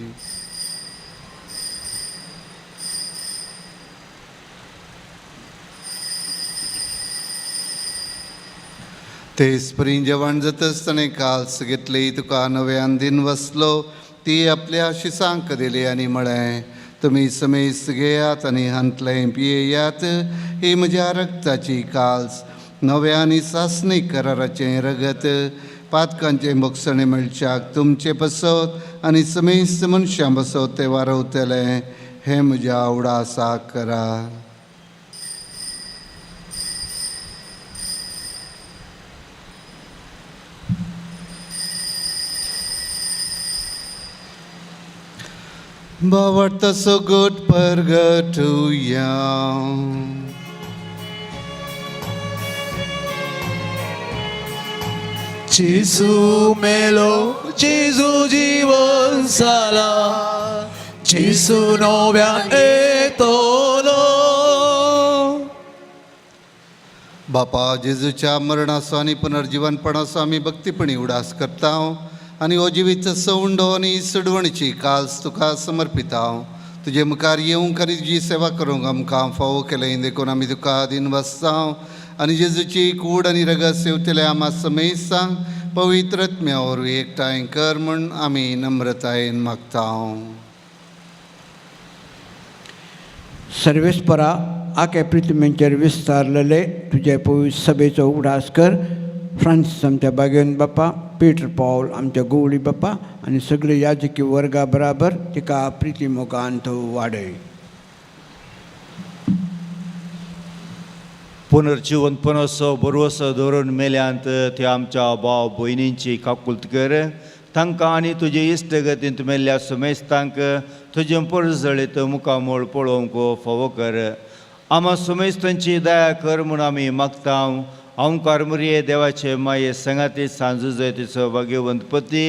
तेच परी जेवण जातच ताणें काल्स घेतली तुका नव्यान दिन वसलो ती आपल्या शिसांक दिली आनी म्हळें तुमी समेस्त घेयात आनी हांतलें पियेयात ही म्हज्या रक्ताची काल्स नव्या आनी सासणी कराराचें रगत पातकांचें भोगसणें मेळच्याक तुमचें पसत आनी समेस्त मनशां पसत तें वारवतलें हें म्हज्या उडासाक करा. भावार्थ सगट परगटुया. जेजू मेलो जेजू जीवन जाला जेजू नव्यान येतलो. बापा जेजूच्या मरणाचो आनी पुनर्जीवनपणाचो आमी भक्तीपणी उडास करता आनी हो जिवीत सवंडो आनी सडवणीची काल्स तुका समर्पिता. तुजे मुखार येवंक आनी तुजी सेवा करूंक आमकां फावो केलें देखून आमी तुका दिन वाचता आनी जेजूची कूड आनी रगत सेवतले आमा समेस्तांक पवित्र आत्म्या वरवीं एकठांय कर म्हूण आमी नम्रतायेन मागता. सर्वेस्परा आके पृथ्वीचेर विस्तारलेले तुजे पवित्र सभेचो उगडास कर. फ्रांसीस आमच्या बागेवन बापा, पीटर पावल आमच्या गोवळी बापा आनी सगळे याजकी वर्गा बराबर तिका प्रिती मोगान तो वाडय. पुनर्जीवनपणाचो भरवसो धरून मेल्यांत ते आमच्या भाव भयणींची काकुळट कर. तांकां आनी तुजे इश्टगतींत मेल्ल्या सुमेस्तांक तुजें परजळीत मुखामळ पळोवंक फावो कर. आमा सुमेस्तांची दया कर म्हूण आमी मागता. ओंकार मुरये देवाचे माये संगाती सांजू जयतीचो भाग्यवंत पती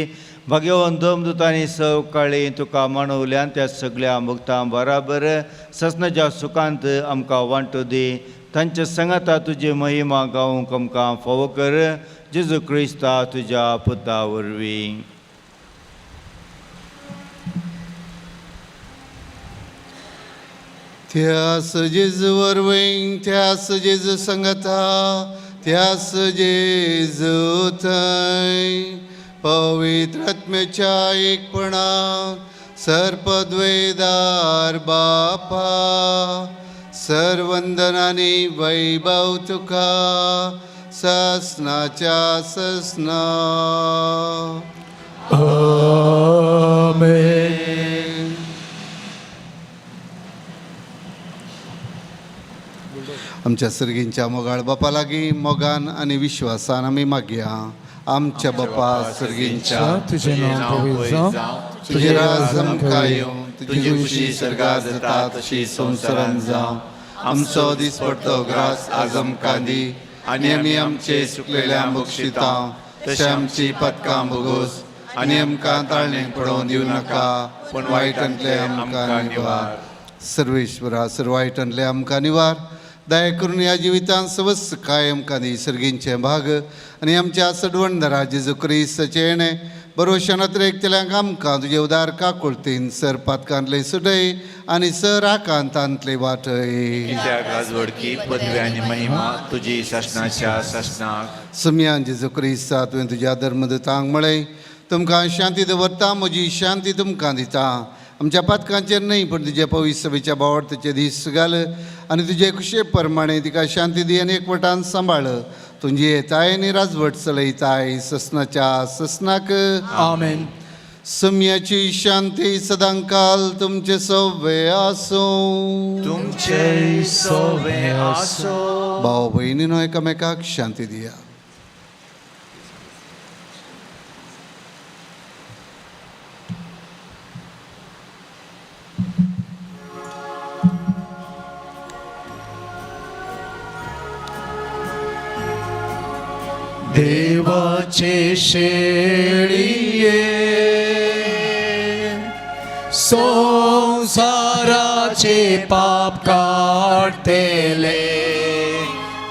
भाग्यवंत दमदुतांनी सव काळी तुका मानवल्यान त्या सगळ्या भक्तां बराबर ससनाच्या सुखांत आमकां वांटो दी. तांच्या संगाता तुजी महिमा गावंक आमकां फावो कर. जेजू क्रिस्ता तुज्या पुता वरवीं. त्यास जेजू वरवीं, त्यास जेजू संगता, त्यास जेजू थंय पवित्र आत्म्याच्या एकपणात सर्पद्वेदार बापा सर्वंदनानी वैभव तुका ससनाच्या ससना. आमेन. आमच्या सर्गींच्या मोगाळ बापा लागीं मोगान आनी विश्वासान आमी मागया. आमच्या बापा सर्गींच्या, तुझें नांव पवित्र जावं, तुजें राज आमकां येवं, तुजी खुशी सर्गार जाता तशी संवसारांत जावं. आमचो दिसपडतो ग्रास आज आमकां दी आनी आमी आमचे सुकलेल्या बक्षिता तशें आमची पदकां भोगोस आनी आमकां ताळणें पडोवन दिवं नाका पूण वायटांतले आमकां निवार. सर्वेश्वरा, सर्व वायटांतले आमकां निवार. दया करून ह्या जिवितांत सवस काय आमकां दी सर्गींचें भाग आनी आमच्या सडवणदारा जेजू क्रिस्ताचें येणें बरोवशानात एकतल्यांक आमकां तुजे उदार काकुळतीन सर पातकांतले सुटय आनी सर आकांतांतले वाटय. कित्याक राजवडकी पदवी आनी महिमा तुजी सासणाच्या सासणाक. सुमयान जेजू क्रिस्ता, तुवें तुज्या धर्मदूतांक म्हळें, तुमकां शांती दवरता, म्हजी शांती तुमकां दिता. आमच्या पातकांचेर न्हय पूण तुज्या पवित्र सभेच्या बावडतेचे दीस घाल आनी तुजे खुशे प्रमाणे तिका शांती दी आनी एकवटान सांबाळ. तुजी येताय आनी राजवट चलयताय ससनाच्या ससनाक. आमेन. सम्याची शांती सदांकाल तुमचे सवे आसूं. तुमचे सोवे आसो. भाव भयणीनो, एकामेकाक शांती दिया. देवाचे शेळिये, संसाराचे पाप काडतेले,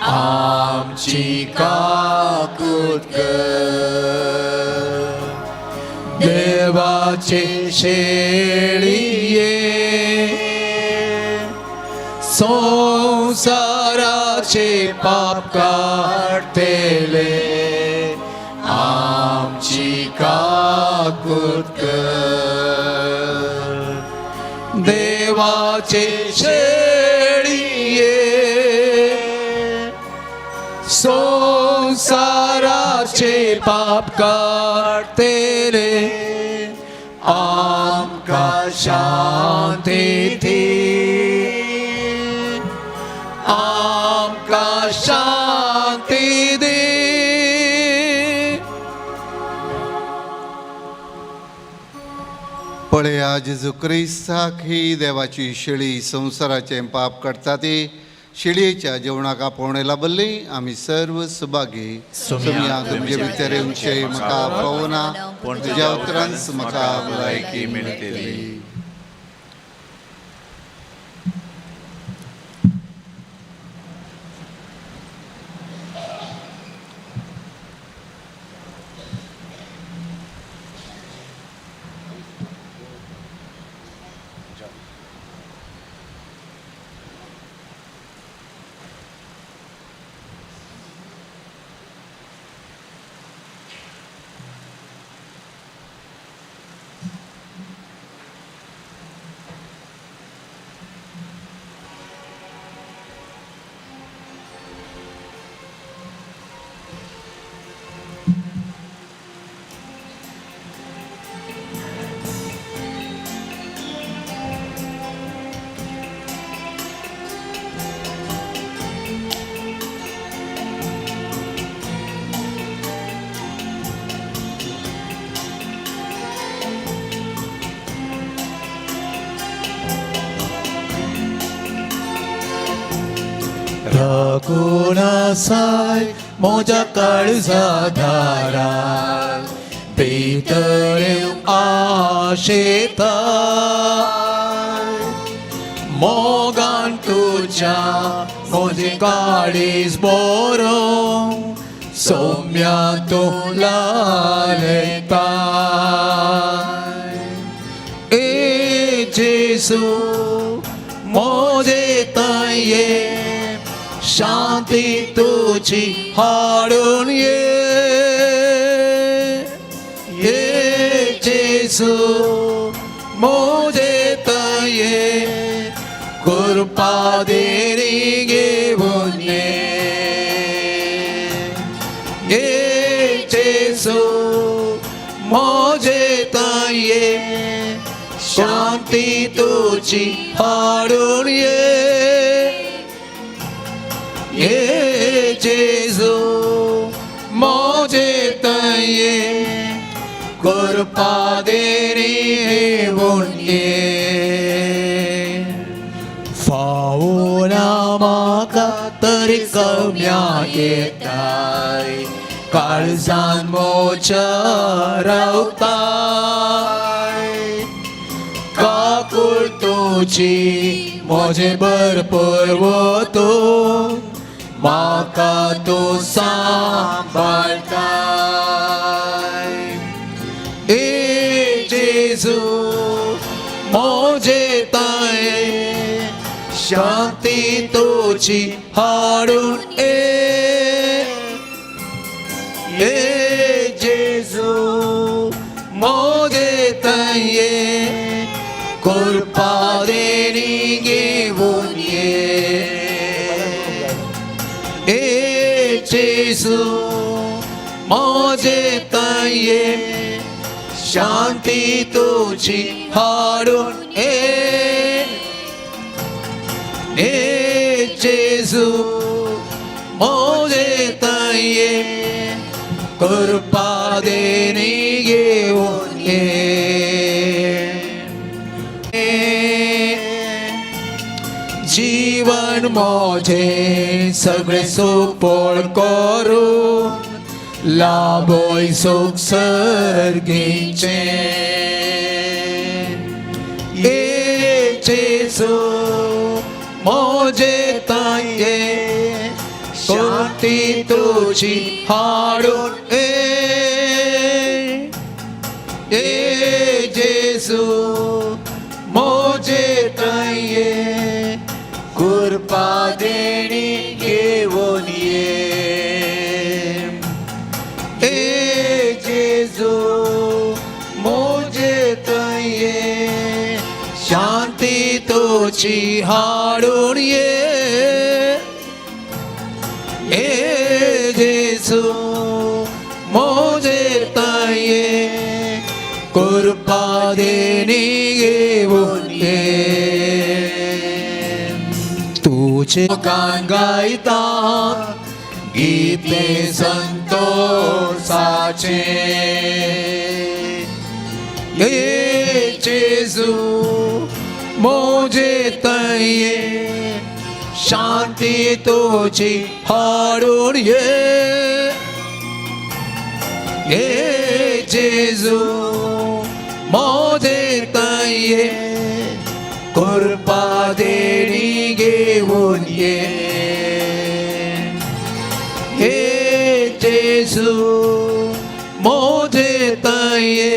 आमची काकूत कर. देवाचे शेळिये, संसाराचे पाप काडतेले, आमची काकूत कर. देवाचे शेळिये, संसाराचे पाप काडतेले, आमकां शांती दी, आमकां शांती दी. पळया जेजू क्रिस्ताक, ही देवाची शेळी संवसाराचें पाप काडटा ती. शेळयेच्या जेवणाक आपोवणें लाबल्ली आमी सर्व सुभागी. सुमया, तुमचे भितर येवचें म्हाका पावना पूण तुज्या उतरांच म्हाका भलायकी मेळटली. राखून आसाय म्हज्या काळजा दारार, भितर येवंक आशेताय. मोगान तुज्या म्हजें काळीज बरोवंक सौम्या तूं लालयताय. ए जेजू, मोजे तये शांती तुजी हाडून ये ये जेजू मोजे तये कृपा देणी घेवन ये ये जेजू मोजे तये शांती तुजी हाडून ये ये जेजू मोजे तये कृपा देणी घेवन ये फावना म्हाका तरी कम्या येताय काळजान मोच्या रावताय काकूळ तुजी म्हजे भरपूर वतू म्हाका तूं सांबाळटाय ए जेजू मोजे ताये शांती तुजी हाडून ए ये जेजू मोजे तये कृपा देणी घेवन ये ए जेजू मोजे तये शांती तुजी हाडून ए ए जेजू मोजे तये कृपा देणी घेवन ये जीवन मोजे सगळे सुपोळ करू लाभोय सुख सर्गीचे ये जेजू मोजे तये शांती तुजी हाडून ए ए जेजू मोजे तये कृपा देणी घेवन ये ए जेजू मोजे तये शांती तुजी हाडून ये ए जेजू मोजे तये कृपा देणी घेवन ये तुझे गान गायता गीते संतोषाचे ये जेजू मोजे तये शांती तुजी हाडून ये ये जेजू मोजे तये कृपा देणी घेवन ये हे जेजू मोजे तये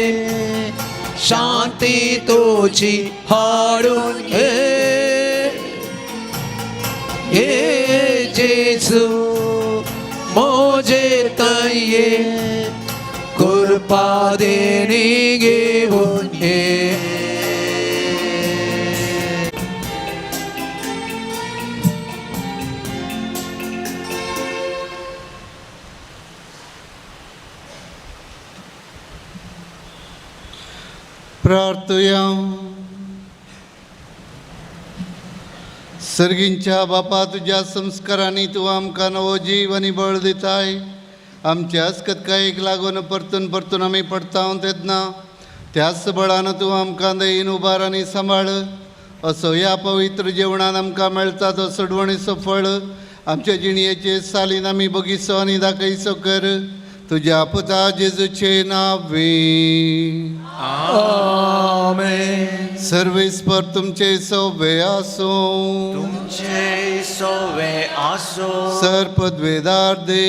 शांती तुजी हाडून ये ये जेजू मोजे तये कृपा देणी घेवन ये. प्रार्थुया. सर्गींच्या बापा, तुज्या संस्कारांनी तूं आमकां नवो जीव आनी बळ दिताय. आमच्या अस्कतकायेक लागून परतून परतून आमी पडता तेन्ना त्याच बळान तूं आमकां दयेन उबार आनी सांबाळ. असो ह्या पवित्र जेवणान आमकां मेळटा तो सोडवणीचो फळ आमच्या जिणयेचे सालीन आमी बगीचो आनी दाखयचो कर, तुज्या पुता जेजूचे नावे. आमेन. सर्वेस्पर तुमचे सोवे आसूं. तुमचे सोवे आसो. सर पदवेदार दे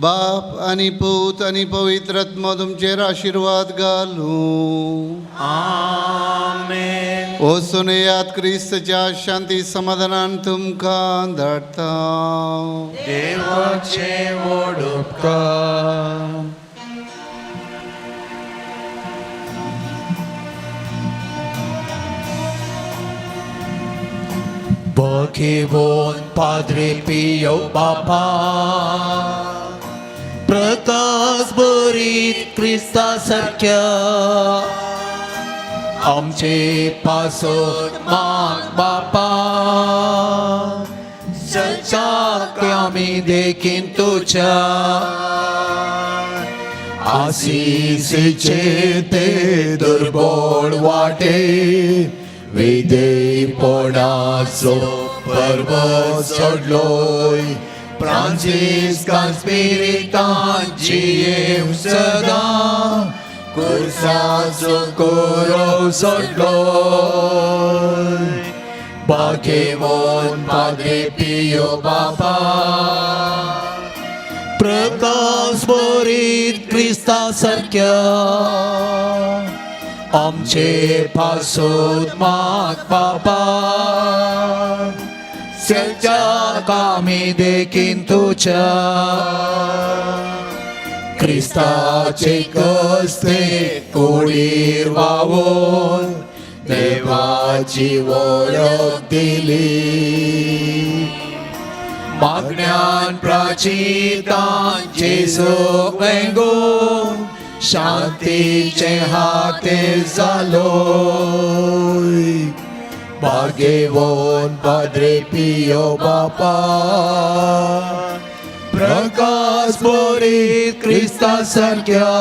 बाप आनी पूत आनी पवित्र आत्मो तुमचेर आशिर्वाद घालूं. आमेन. वचून येयात क्रिस्तच्या शांती समाधानान तुमकां धाडटा. देवाचे व्हड उपकार. बघेवन पाद्रे पियो बापा प्रकाश बरीत क्रिस्ता सारक्या आमचे पासत माग बापा सच्चाक आमी देखीन तुज्या आसीसीचे ते दुर्बळ वाटे विदेपणाचो पर्वत सोडलोय फ्रांसिस्कान स्पिरितान जियेव सदां कुर्साचो कोरो सोडलोय बागेवन पाद्रे पियो बापा प्रकाश बरीत क्रिस्ता सारक्या आमचे पासत माग बापा सच्चाक आमी देखीन तुज्या क्रिस्ताचे कस्ते कोडीर वावोन देवाची वळख दिली मागण्यान प्राचितान जेजू वेंगोन शांतीचे हाते जालोय बागेवन पाद्रे पियो बापा प्रकाश बरीत क्रिस्ता सारक्या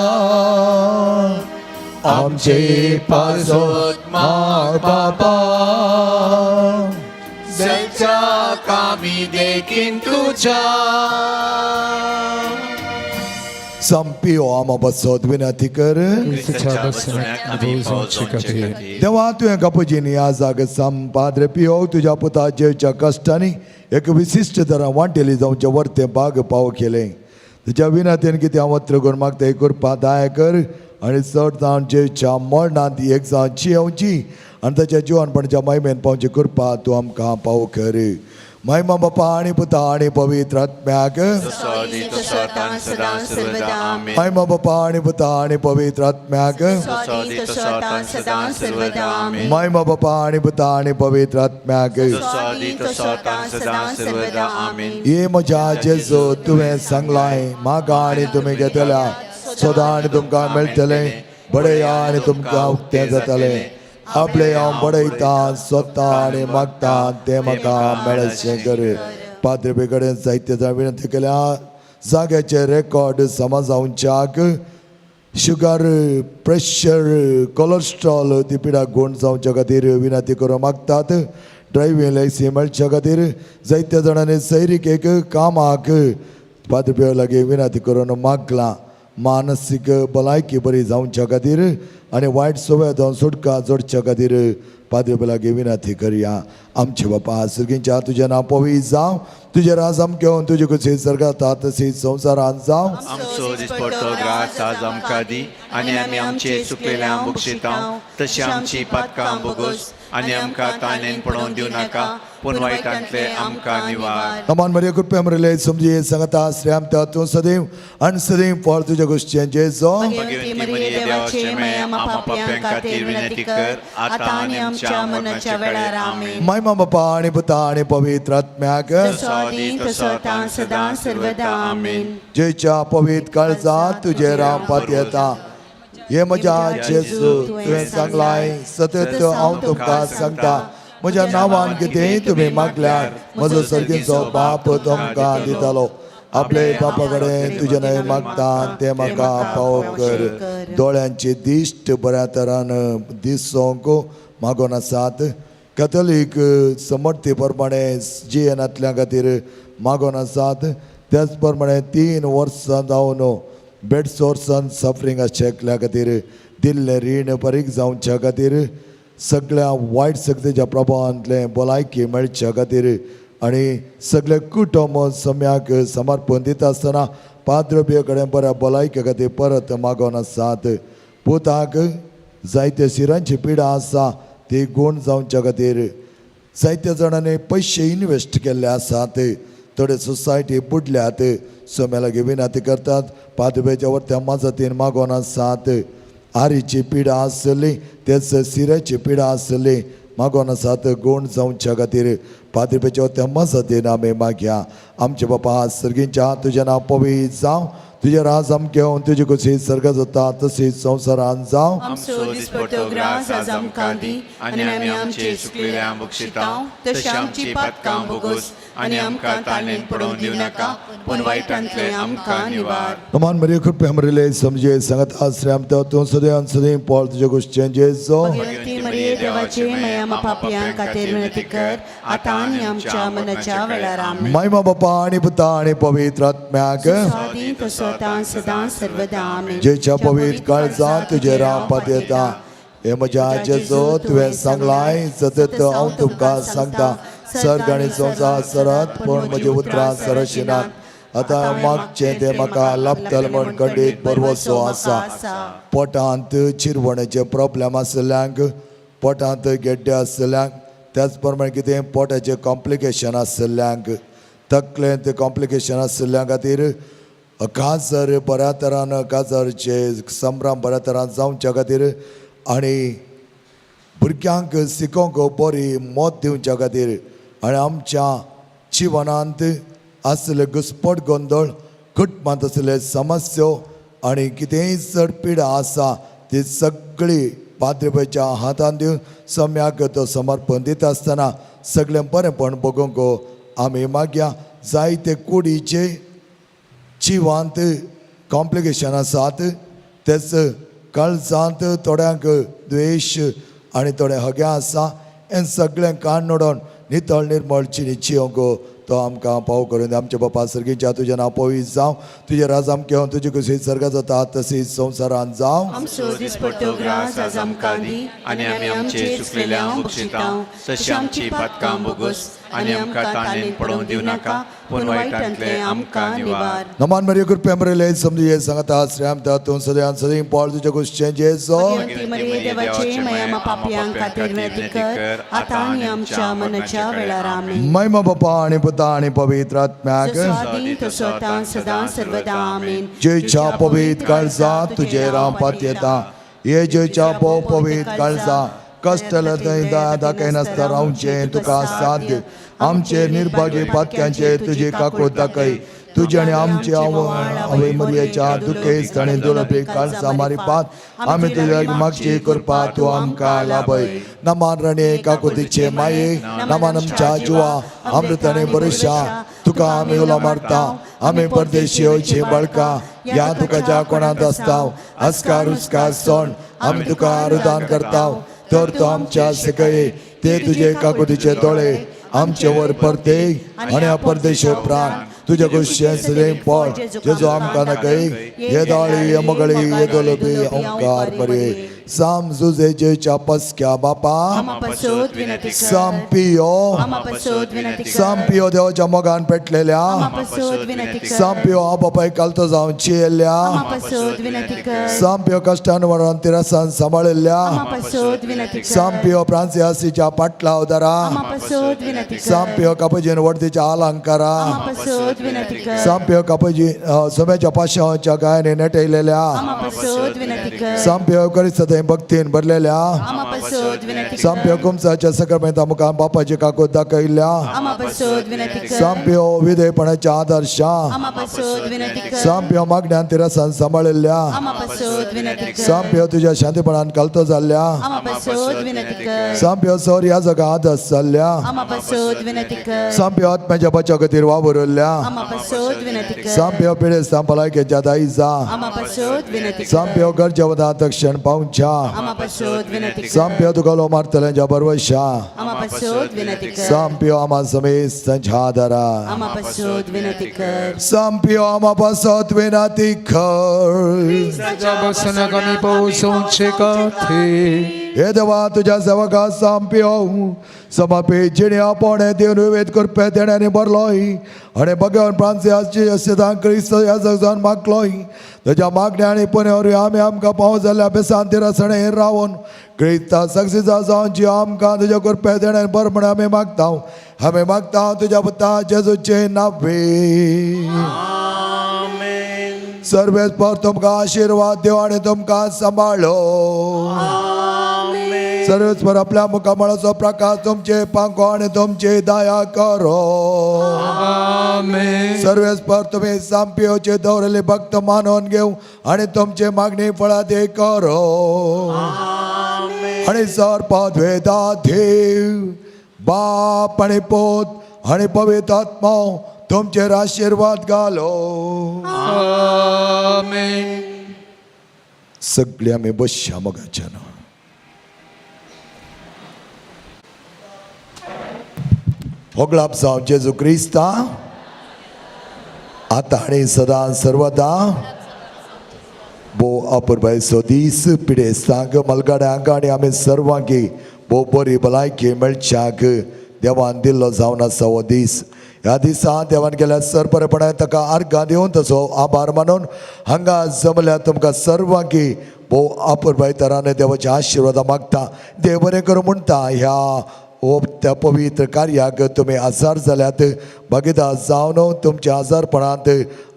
आमचे पासत माग बापा सच्चा कामी देखीन तुज्या. संपियो आमा बसत विनंती कर. क्रिस्ताच्या बसण्याक आमी पावोवचे खातीर. देवा तुवें कपुजीनी आजाग सम पाद्रे पियो तुज्या पुता जेवच्या कश्टांनी एक विशिश्ट तरान वांटेली जावचें वर्तें बाग पाव केलें. तुज्या विनंतीन कितें हांव वत्र करून मागता ही कृपा दाया कर आनी चड जावन जेवच्या मरणांत एक जावन जियेवची आनी ताच्या जिवनपणाच्या महिमेन पावची कृपा तूं आमकां पाव कर. महिमा बापा आनी पुता आनी पवित्र आत्म्याक. जसो आदी तसो आतां आनी सदां सर्वदा आमेन. महिमा बापा आनी पुता आनी पवित्र आत्म्याक. जसो आदी तसो आतां आनी सदां सर्वदा आमेन. महिमा बापा आनी पुता आनी पवित्र आत्म्याक. जसो आदी तसो आतां आनी सदां सर्वदा आमेन. ये म्हज्या जेजू तुवें सांगलाय म्हाका आनी तुमी घेतल्या सदां आनी तुमकां मेळटलें बडया आनी तुमकां उक्तें जातलें. आपले हांव बडयता सोदता आनी मागता तें म्हाका मेळचें कर. पाद्रे कडेन जायते जाण विनंती केल्या जाग्याचे रेकॉर्ड समाजावच्याक शुगर प्रेशर कोलेस्ट्रॉल ती पिडा गुण जावच्या खातीर विनंती करूंक मागतात. ड्रायव्हींग लायसन्स मेळच्या खातीर जायत्या जाणांनी सैरिकेक कामाक पाद्रे लागीं विनंती करून मागलां. मानसीक भलायकी बरी जावच्या खातीर आनी वायट संवय जावन सुटका जोडच्या खातीर पाद्रे लागीं विनंती करया. आमचे बापा सर्गींच्या तुजें नांव पवित्र जावं, तुजें राज आमकां येवन, तुजी खुशी स्वर्गांत तशी संवसारांत जावं. आमचो दिसपडतो ग्रास आज आमकां दी आनी आमी आमचे चुकलेल्या बक्षितां तशी आमची पातकां बोगोस आनी आमकां ताणेन पडोवन दिवं नाका पूण वायटांतले आमकां निवार. नमन मरिया कृपया मरिले समजी सांगता श्रेयाम तूं सदैव आनी सदैव फळ तुज्या गोश्टीचें जेजो. भगवती मरिये देवाचे माये आमा पाप्यां खातीर विनंती कर आतां आनी आमच्या मरणाच्या वेळार आमेन. महिमा बापा आनी पुता आनी पवित्र आत्म्याक. जसो आदी तसो आतां सदां सर्वदा आमेन. जेच्या पवित्र काळजात तुजेर हांव पातयेता. हे म्हज्या जेजू तुवें सांगलाय सतत हांव तुमकां सांगता म्हज्या नांवान कितेंय तुमी मागल्यार म्हजो सर्गीचो बाप तुमकां दितलो. आपले बापा कडेन तुजें न्हय मागता तें म्हाका पाव कर. दोळ्यांची दिश्ट बऱ्या तरान दिसोंक मागोन आसात. कॅथोलीक समर्थी प्रमाणे जियेनातल्या खातीर मागोन आसात. त्याच प्रमाणे 3 वर्सां जावन बेड सोर्सान सफरींग आशिल्ल्या खातीर दिल्लें रीण परीक जावच्या खातीर सगळ्या वायट शक्तीच्या प्रभावांतलें भलायकी मेळच्या खातीर आनी सगळे कुटुंब सम्याक समर्पण दिता आसतना पाद्रबिये कडेन बऱ्या भलायके खातीर परत मागोन आसात. पुताक जायते शिरांची पिडा आसा ती गूण जावच्या खातीर जायत्या जाणांनी पयशे इनवेस्ट केल्ले आसात. थोडे सोसायटी बुडल्यात, सोम्या लागीं विनंती करतात. पादवेच्या वरत्या मजतीन मागोन आसात. आरीची पिडा आसली, तेच सिऱ्याची पिडा आसली, मागोन आसात गूण जावच्या खातीर. पाद्रीपेच्या वरत्या मजतीन आमी मागया. आमचे बापा सर्गींच्या, तुजें नांव पवित्र जावं, तुजें राज आमकां येवं, तुजी खोशी सर्गात जाता तशीच संवसारांत जावं. आमचो दिसपट्टो ग्रास आज आमकां दी आनी आमी आमचे चुकलेल्या बक्षितांव तशें आमची पातकां बोगोस आनी आमकां ताणें पडोवन दिवं नाका, पूण वायटांतलें आमकां निवार. नमान मरिय, कृपया मरिले समजे संगत आश्रय तूं सदैव सदैव पॉल तुजे गोश्टी जेजो. भगवती मरिये देवाचे माया पापयां खातीर विनंती कर आतां आनी आमच्या मनाच्या वेळार. आमेन. महिमा बापा आनी पुता आनी पवित्र आत्म्याक. आदी तसो आतां सदां सर्वदा. आमेन. जेच्या पवित्र काळजांत तुजें रावपात येता. हे म्हज्या जेजो, तुवें सांगलाय, सतत हांव तुमकां सांगता, सर्ग आनी संवसार सरत पूण म्हजी उतरां सरशिनात. आतां मागचें तें म्हाका लाभतलें म्हूण खंडीत भरवसो आसा. पोटांत चिरवणेचे प्रॉब्लम आशिल्ल्यांक, पोटांत गेड्डे आशिल्ल्यांक, त्याच प्रमाणे कितें पोटाचें कॉम्प्लिकेशन आशिल्ल्यांक, तकलेंत कॉम्प्लिकेशन आशिल्ल्या खातीर, काजर बऱ्या तरान काजरचे संभ्रम बऱ्या तरान जावच्या खातीर आनी भुरग्यांक शिकोवंक बरी मत दिवच्या खातीर आनी आमच्या जिवनांत आशिल्ले घुस्पट गोंदळ, कुटुंबांत आशिल्ले समस्यो आनी कितेंय चड पिडा आसा ती सगळी पाद्रीच्या हातान दिवन सम्याक तो समर्पण दिता आसतना सगळें बरेंपण बगोवंक आमी मागया. जायते कुडीचे जिवांत कॉम्प्लिकेशन आसात, तेच काळजांत थोड्यांक द्वेश आनी थोडे हगे आसा, हें सगळें कान उडोवन नितळ निर्मळ चिनी चियोंक तो आमकां पाव करून. आमच्या बापा सर्गीच्या, तुजें नांव पवित्र जावं, तुजें राज आमकां येवं, तुजी खुशी सर्गात जाता तशीच संवसारांत जावं. आमचो दिसपट्टो ग्रास आज आमकां दी आनी आमी आमचे चुकलेल्या बक्षितांव तशी आमची पातकां बोगोस आनी आमकां ताणें पडोवन दिवं नाका, पूण वायटांतलें आमकां निवार. नमान मरिय, कृपया मरिले समजू सांगता श्रेयाम तूं सदैव सदैव पावल तुज्या गोश्टी जेजो. भगवती मरिये देवाचे माया पापयां खातीर विनंती कर आतां आनी आमच्या मनाच्या वेळार. आमेन. महिमा बापा आनी पुता आनी पवित्र आत्म्याक. जसो आदी तसो आतां सदां सर्वदा. आमेन. जेच्या पवित्र काळजा तुजे रावपात येता, हे जेच्या भोव पवित्र काळजा कश्टल थंय दया दाखयनासतना रावचें तुका साध्य. आमचे निर्भागी पातक्यांचे तुजी काकूट दाखय. तुजे आनी आमचे आवय मरियेच्या दुखेस्त आनी दुलबी काळजा मारिपात आमी तुज्या मागची कृपा तूं आमकां लाभय. नमान राणी काकुतीचे माये, नमान आमच्या जिवा अमृताने बरेशा, तुका आमी उलो मारता. आमी परदेशी येवची बळका ह्या तुका ज्या कोणांत आसता अस्कार उस्कार सोण आमी तुका रुदान करता. तर तूं आमच्या सकय ते तुजे काकुतीचे दोळे आमचे वर परते आनी ह्या परदेश उपरांत तुज्या गोश्टी सदैव पळ जेजो आमकां नकय हे दाळी हे मगळी हे दोलबी ओंकार बरे. साम जुजे जेच्या पसक्या बापा, आमा पासत विनंती कर. साम पियो, आमा पासत विनंती कर. साम पियो देवाच्या मोगान पेटलेल्या, आमा पासत विनंती कर. साम पियो हांव बापाय कालतो जावन चियेल्ल्या, आमा पासत विनंती कर. साम पियो कश्टान वरून तिरसान सांबाळिल्ल्या, आमा पासत विनंती कर. साम पियो फ्रांसियासीच्या पाटला उदारा, आमा पासत विनंती कर. साम पियो कापजीन वर्दीच्या अलंकारा, आमा पासत विनंती कर. साम पियो कापजी सोम्याच्या पाशांच्या गायने नेटयलेल्या, आमा पासत विनंती कर. साम पियो करिस्त भक्तीन भरलेल्या, आमा पासत विनंती कर. साम पियो कुमसाच्या सकरमेंता मुखार बापाची काकूत दाखयल्ल्या, आमा पासत विनंती कर. साम पियो विधेयपणाच्या आदर्शा, आमा पासत विनंती कर. साम पियो मागण्यान तिरसान सांबाळिल्ल्या, आमा पासत विनंती कर. साम पियो तुज्या शांतीपणान कलतो जाल्ल्या, आमा पासत विनंती कर. साम पियो सर ह्या जगा आदर्श जाल्ल्या, आमा पासत विनंती कर. साम पियो आत्म्याच्या बचाव खातीर वावुरल्ल्या, आमा पासत विनंती कर. साम पियो पिडेस्तां भलायकेच्या दायजा, आमा पासत विनंती कर. साम पियो गरजेवंता दक्षिण पावच्या, आमा पासत विनंती कर. साम पियो तुका मारतल्यांच्या बरवशा, आमा पासत विनंती कर. साम पियो आमा समेत तांच्या आदारा, आमा पासत विनंती कर. साम पियो आमा पासत विनंती कर. ताच्या बसनाक आमी पावसाचे खातीर. हे देवा तुज्या सेवका सामप्यो समर्पी जिण्या पोणे दिवन विवेद करपे देण्यांनी भरलोय आनी भगवान फ्रांसियाची असिदां क्रिस्त ह्या जगजान मागलोय तुज्या मागण्या आनी पुण्या वरवीं आमी आमकां पावो जाल्ल्या बेसांती रसणे रावन क्रिस्ता सक्सिसा जावन जी आमकां तुज्या कृपे देण्यान बरें म्हण आमी मागता आमी मागता तुज्या पुता जेजूचे नावे. सर्वेस्पर तुमकां आशिर्वाद देव आनी तुमकां सांबाळो. सर्वेस्पर आपल्या मुखामळाचो प्रकाश तुमचे पांखो आनी तुमची दया करो. सर्वेस्पर तुमी सामपियोचे दवरले भक्त मानून घेवं आनी तुमचे मागणी फळादी करो. आनी सर पदवेदा देव बाप आनी पोत आनी पवित्र आत्मा तुमचेर आशिर्वाद घालो. सगळे आमी बसया मोगाच्यान. होगळाप जावं जेजू क्रिस्ता आतां आनी सदां सर्वदा. भोव अपुरबायेचो दीस पिडेस्तांक मलगाड्यांक आनी आमी सर्वांकी भोव बरी भलायकी मेळच्याक देवान दिल्लो जावन आसा हो दीस. ह्या दिसा देवान केल्या सरबरेपणान ताका आर्गां दिवन तसो आभार मानून हांगा जमल्या तुमकां सर्वांकी भोव अपुरबाय तरान देवाचे आशिर्वादां मागता. देव बरें करूं म्हणटा. ह्या हो त्या पवित्र कार्याक तुमी आजार जाल्यात भागीदार जावन तुमच्या आजारपणांत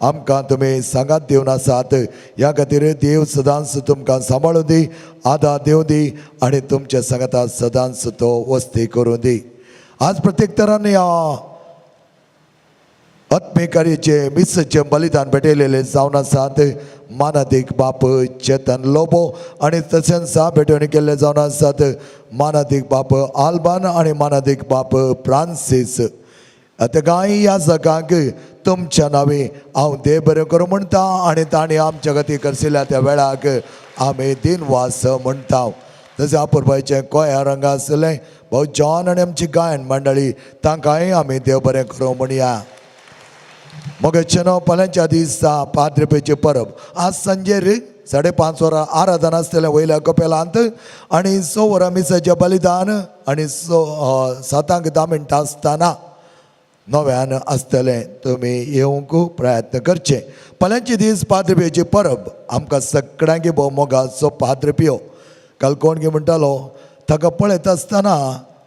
आमकां तुमी सांगात दिवन आसात. ह्या खातीर देव सदांच तुमकां सांबाळूं दी, आदार दिवं दी आनी तुमच्या सांगाता सदांच तो वस्ती करूं दी. आज प्रत्येक तरान ह्या आत्मेकार्याचे मिसाचें बलिदान भेटयलेलें जावन आसात मानादीक बाप चेतन लोबो आनी तशेंच सा भेटवणी केल्ले जावन आसात मानादीक बाप आल्बान आनी मानादीक बाप फ्रांसीस. आतां कांय ह्या जगांक तुमच्या नांवी हांव देव बरें करूं म्हणटा आनी तांणी आमच्या खातीर करशिल्ल्या त्या वेळाक आमी दिनवास म्हणटा. तशें अपुरबायचें गोंया रंगा आसलें भाऊ जॉन आनी आमची गायन मंडळी तांकांय आमी देव बरें करूं म्हणया. मगेचें फाल्यांच्या दिसा पाद्रपेची परब आज सांजेर 5:30 वरां आराधना आसतलें वयल्या कपेलांत आनी 6 वरां मिसाचें बलिदान आनी 7:10 आसतना नव्यान आसतलें. तुमी येवंक प्रयत्न करचे. फाल्यांचे दीस पाद्रपेची परब आमकां सगळ्यांक भोव मोगाचो पाद्रपियो. काल कोण गे म्हणटालो ताका पळयता आसतना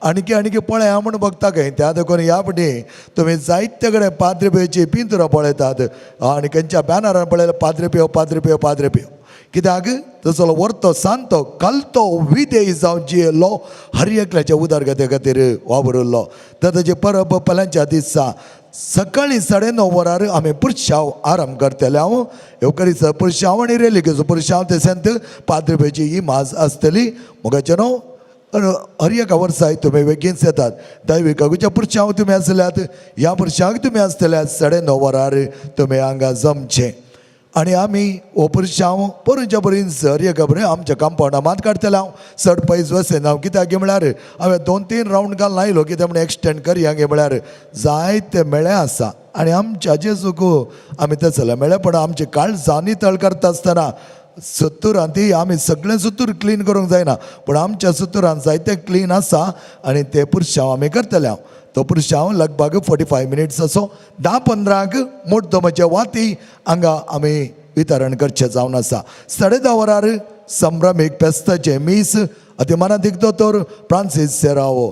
आणखी आणखी पळया म्हूण बघता खंय. त्या देखून ह्या फावटी तुमी जायते कडेन पाद्रपेची पिंतुरां पळयतात आनी खंयच्या बॅनरान पळयल्यार पाद्रपियो पाद्रपियो पाद्रपियो. कित्याक तसो व्हरतो सांतो कलतो विदेय जावन जियेल्लो हर एकल्याच्या उदरगते खातीर वावरुल्लो. तर ताची परब फाल्यांच्या दिसा सकाळीं 9:30 वरार आमी पुरशांव आरंभ करतले. हांव येवकरीचो पुरशांव आनी रेलिगेचो पुरशांव तशेंच पाद्रपेची इमाज आसतली. मोगाचें न्हू हर एका वर्साय तुमी बेगीनच येतात. दैविकागुच्या पुरशांव तुमी आसल्यात ह्या पुरशांक तुमी आसतल्यात 9:30 वरार तुमी हांगा जमचें आनी आमी हो पुरशांव पोरूंच्या बरीच हर एका बरें आमच्या कंपावंडा मात काडटले. हांव चड पयस वचना हांव कित्याक म्हळ्यार हांवें 2-3 रावंड घालून आयलो. कित्याक म्हण एक्सटेंड करया गे म्हळ्यार जायते मेळे आसा आनी आमच्या जेजूक आमी तें मेळ्ळें. पण आमचे काळजां नितळ करता आसतना सत्तुरान ती आमी सगळें सुतूर क्लीन करूंक जायना पूण आमच्या सुतुरान जायते क्लीन आसा आनी ते पुरशांव आमी करतले. हांव तो पुरशांव लगभग 45 मिनट्स असो 10:15 मुड्डमाचे वाती हांगा आमी वितरण करचें जावन आसा. 10:30 वरार संभ्रमीक फेस्ताचें मीस अतिमानादीक दोतोर फ्रांसीस सेरावो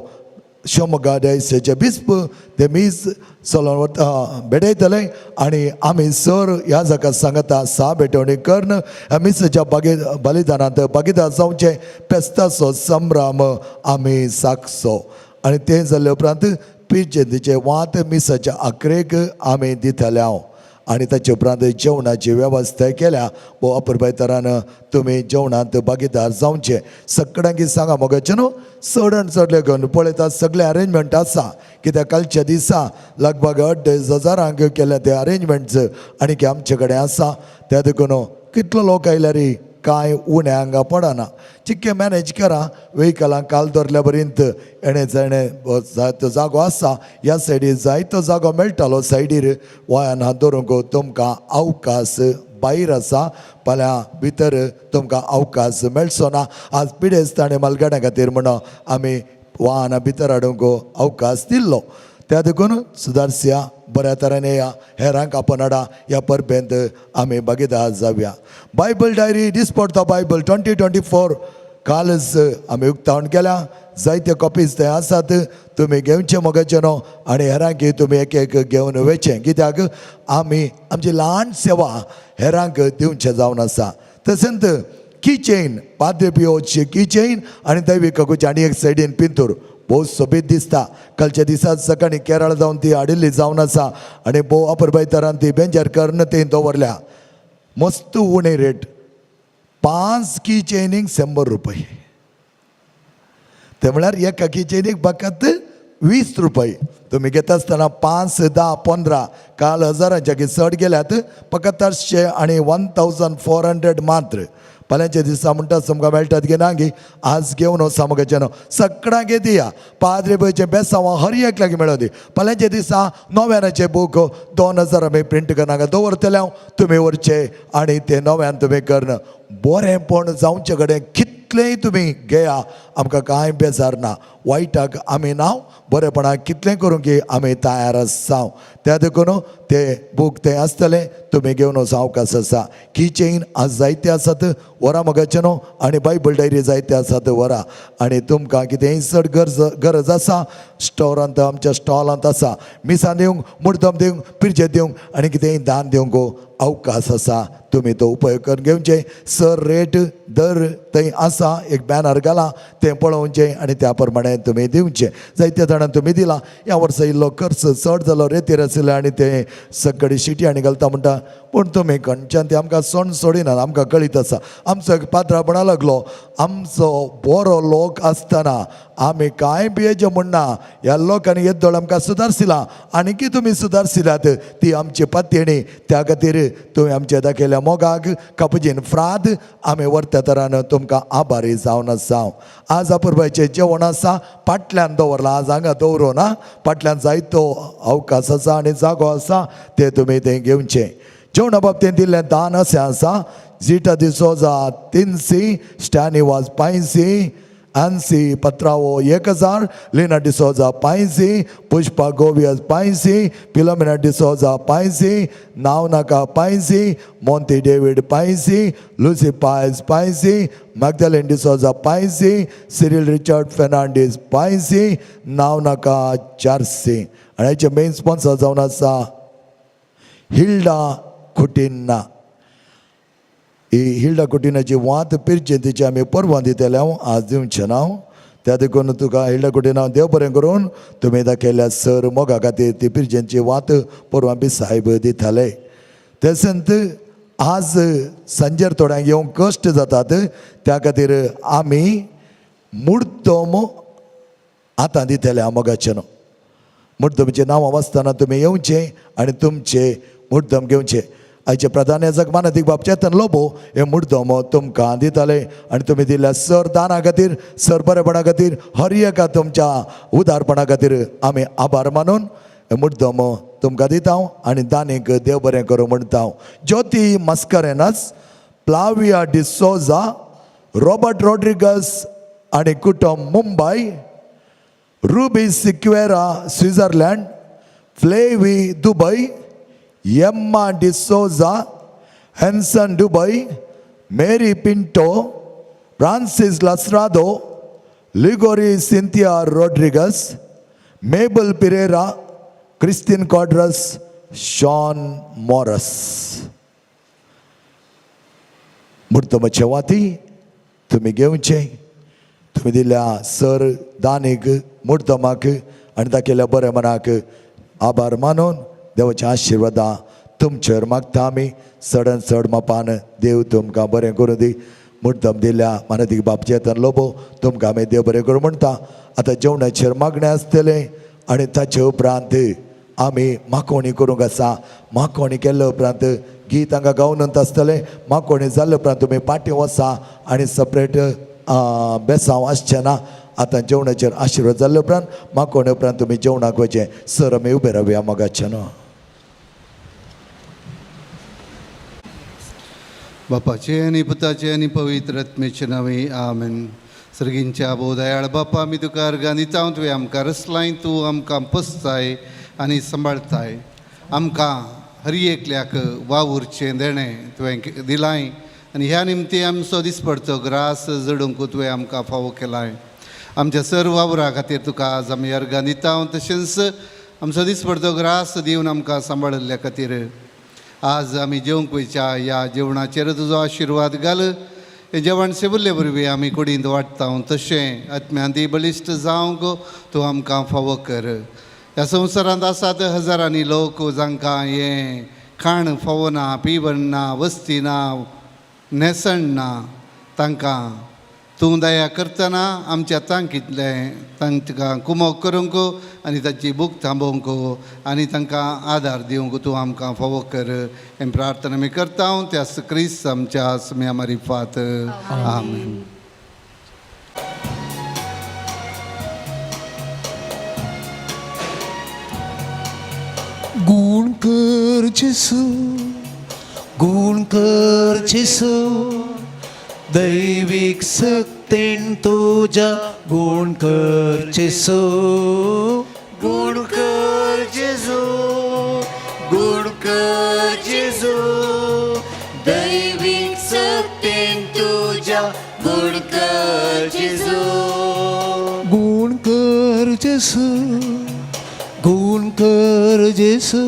शिवमोग्गा डायसेचे बिस्प ते मीस चलोवन वता भेटयतले आनी आमी सर ह्या जाका सांगता सा भेटवणी करून ह्या मिसाच्या बागे बलिदानांत भागीदार जावचें फेस्ताचो संभ्रम आमी सागचो. आनी तें जाल्ले उपरांत पिरजंतीचे वात मिसाच्या आखरेक आमी दितले हांव आनी ताचे उपरांत जेवणाची वेवस्था केल्या. भोव अपुरबाय तरान तुमी जेवणांत भागीदार जावचें. सगळ्यांक सांगा मोगाचें न्हू चड आनी चड लेगून पळयता सगळें अरेंजमेंट आसा. कित्याक कालच्या दिसा लगभग 2,500 हजारांक केल्या ते अरेंजमेंट्स आनी आमचे कडेन आसा. त्या देखून कितलो लोक आयल्यार कांय उणें हांगा पडना. चिक्के मॅनेज करा. वेहिकलांक काल दवरल्या पर्यंत येणे जाणे जायतो जागो आसा. ह्या सायडीर जायतो जागो मेळटालो सायडीर वयान हात दवरूंक तुमकां अवकाश भायर आसा फाल्यां भितर तुमकां अवकाश मेळचो ना. आज पिडेस्त आनी मालगाड्यां खातीर म्हणून आमी वाहनां भितर हाडूंक अवकाश दिल्लो. त्या देखून सुदारसया, बऱ्या तरेन येया, हेरांक आपोवन हाडा. ह्या परबेंत आमी भागीदार जावया. बायबल डायरी दिसपडटा the Bible 2024 कालच आमी उक्तावण केल्या. जायते कॉपीज थंय आसात, तुमी घेवचे मोगाचे न्हू आनी हेरांक तुमी एक एक घेवन वचचें, कित्याक आमी आमची ल्हान सेवा हेरांक दिवचें जावन आसा. तशेंच की चेन पाद्रे पियोची की चेन आनी दैवी काकूची आनी एक सायडीन पिंतूर भोव सोबीत दिसता. कालच्या दिसा सकाळीं केरळ जावन ती हाडिल्ली जावन आसा आनी भोव अपुरबाय तरान ती बेंजार करून ती दवरल्या. मस्त उणे रेट, 5 की चेनीक 100 रुपये, ते म्हळ्यार एका की चेनीक फकत 20 रुपये. तुमी घेता आसतना 5, 10, 15, काल हजारांच्या की चड गेल्यात, फकत 800 आनी 1400 मात्र. फाल्यांच्या दिसा म्हणटा तुमकां मेळटात की ना गी, आज घेवन वचा मोगाचें न्हू, सगळ्यांक दिया. पाद्रे पयचें बेसांव हर एक लागीं मेळों दी. फाल्यांच्या दिसा नव्यानाचे बूक 2000 आमी प्रिंट करनाका दवरतले हांव, तुमी व्हरचे आनी ते नव्यान तुमी करून बरेंपण जावचे कडेन कितलेंय तुमी घेया, आमकां कांय बेजार ना. वायटाक आमी नांव, बरेपणाक कितलें करूंक की आमी तयार आसा. त्या देखून ते बूक ते आसतले, तुमी घेवन वचो अवकाश आसा. की चेन आज जायते आसात वरां मोगाचें न्हू आनी बायबल डायरी जायते आसात वरां. आनी तुमकां कितेंय चड गरज आसा स्टोरांत, आमच्या स्टॉलांत आसा, मिसां दिवंक, मुर्दम दिवंक, पिरजे दिवंक आनी कितेंय दान दिवंक अवकाश आसा, तुमी तो उपयोग करून घेवचे. सर रेट दर थंय आसा, एक बॅनर घाला, तें पळोवचें आनी त्या प्रमाणे तुमी दिवचें. जायत्या जाणांक तुमी दिलां. ह्या वर्सा इल्लो खर्च चड जालो, रेतीर आशिल्ले आनी ते सगळी शिटी आनी घालता म्हणटा, पूण तुमी खंयच्यान ते आमकां सण सोडिनात, आमकां कळीत आसा. आमचो एक पाद्रा म्हणा लागलो, आमचो बरो लोक आसतना आमी कांय भियेचें म्हणना, ह्या लोकांनी येदोळ आमकां सुदारसिला आनीकी तुमी सुदारसिलात ती आमची पातयेणी. त्या खातीर तुमी आमच्या दाखयल्या मोगाक कापुजीन फ्राद आमी वर्त्या तरान तुमकां आभारी जावन आसा. आज अपुरबायचें जेवण आसा, पाटल्यान दवरलां, आज हांगा दवरूं ना, पाटल्यान जायतो अवकाश आसा आनी जागो आसा, ते तुमी तें घेवचें. जेवणा बाबतींत दिल्लें दान अशें आसा, झिटा डिसोजा 300, स्टॅनी वाज 500, आन्सी पत्रावो 1000, लिना डिसोजा 500, पुष्पा गोवियस 500, फिलोमिना डिसोजा 500, नावनाका 500, मोंती डेवीड 500, लुसी पायस 500, मॅगदालिन डिसोजा 500, सिरील रिचर्ड फेर्नांडीस 500, नावनाका 400. आनी हाचे मेन स्पॉन्सर जावन आसा हिल्डा कुटिन्ना. ही हिल्डा कुटिनाची वात पिरचे तिची आमी परवां दितले हांव, आज दिवचें ना. त्या देखून तुका हिल्डा कुटिना देव बरें करून तुमी दाखयल्या सर मोगा खातीर ती पिरजेंची वात परवां बी साहेब दिताले. तशेंच आज सांजेर थोड्यांक येवंक कश्ट जातात, त्या खातीर आमी मुर्दम आतां दितले हांव मोगाचें न्हू. मुर्दमचें नांव वाचतना तुमी येवचें आनी तुमचें मुर्दम घेवचें. आयचे प्रधान याजक मानादीक बाब चेतन लोबो हे मुर्दम तुमकां दिताले आनी तुमी दिल्ल्या सर दाना खातीर, सर बरेपणा खातीर, हर एका तुमच्या उदारपणा खातीर आमी आभार मानून हे मुर्दम तुमकां दिता आनी दानीक देव बरें करूं म्हणटा. ज्योती मस्करेनस, प्लाविया डिसोजा, रॉबर्ट रॉड्रिगस आनी कुटुंब Mumbai, Ruby Sequeira Switzerland, Flavie Dubai, Emma D'Souza, Hanson Dubai, Mary Pinto, Francis Lasrado, Ligori Cynthia Rodrigues, Mabel Pereira, Christine Quadros, Sean Morris. मुर्तमाचे वाती तुमी घेवचे, तुमी दिल्या सर दानीक मुर्दमाक आनी दाखयल्या बऱ्या मनाक आभार मानून देवाच्या आशिर्वादां तुमचेर मागता आमी. चडान चड मापान देव तुमकां बरें करूं दी. मुर्दम दिल्या मानादीक बाब चेतन लोबो तुमकां आमी देव बरें करूं म्हणटा. आतां जेवणाचेर मागणें आसतलें आनी ताचे उपरांत आमी माकोणी करूंक आसा. माकोणी केल्ले उपरांत गीत हांगा गावन आसतलें. माकोणी जाल्ले उपरांत तुमी पाटी वचा आनी सपरेट बेसांव आसचें ना. आतां जेवणाचेर आशिर्वाद जाल्ले उपरांत माकोणे उपरांत तुमी जेवणाक वचचें. सर आमी उबे रावया मोगाचें न्हू. बापाचे आनी पुताचे आनी पवित्र आत्मेचे नांवे आमेन. सर्गींच्या भोव दयाळ बापा, आमी तुका अर्गां दिता. तुवें आमकां रचलाय, तूं आमकां पोसताय आनी सांबाळताय. आमकां हर एकल्याक वावुरचें देणें तुवें दिलाय आनी ह्या निमती आमचो दिसपडचो ग्रास जडूंक तुवें आमकां फावो केलाय. आमच्या सर्व वावरा खातीर तुका आज आमी अर्गां दिता. तशेंच आमचो दिसपडचो ग्रास दिवन आमकां सांबाळिल्ल्या खातीर आज आमी जेवंक वयच्या ह्या जेवणाचेर तुजो आशिर्वाद घाल. हें जेवण सेवल्ले वरवीं आमी कुडींत वाडटा तशें आत्म्यांती बळिश्ट जावंक तूं आमकां फावो कर. ह्या संवसारांत आसात हजारांनी लोक जांकां हें खाण फावो ना, पिवण ना, वस्ती ना, न्हेसण ना. तांकां तूं दया करतना आमच्या तांकींतलें तांकां कुमोक करूंक आनी तांची भूक थांबोवंक आनी तांकां आदार दिवंक तूं आमकां फावो कर. हें प्रार्थना आमी करता त्या क्रिस्त आमच्या सुम्या मारिफात. आमेन. गुण कर जेसू, गुण कर जेसू, दैवीक सक्तेन तुज्या गुण कर जेसू. गुण कर जेजू, गुण कर जेजू, दैवीक सक्तेन तुज्या गुण कर जेजू. गुण कर जेसू, गुण कर जेसू,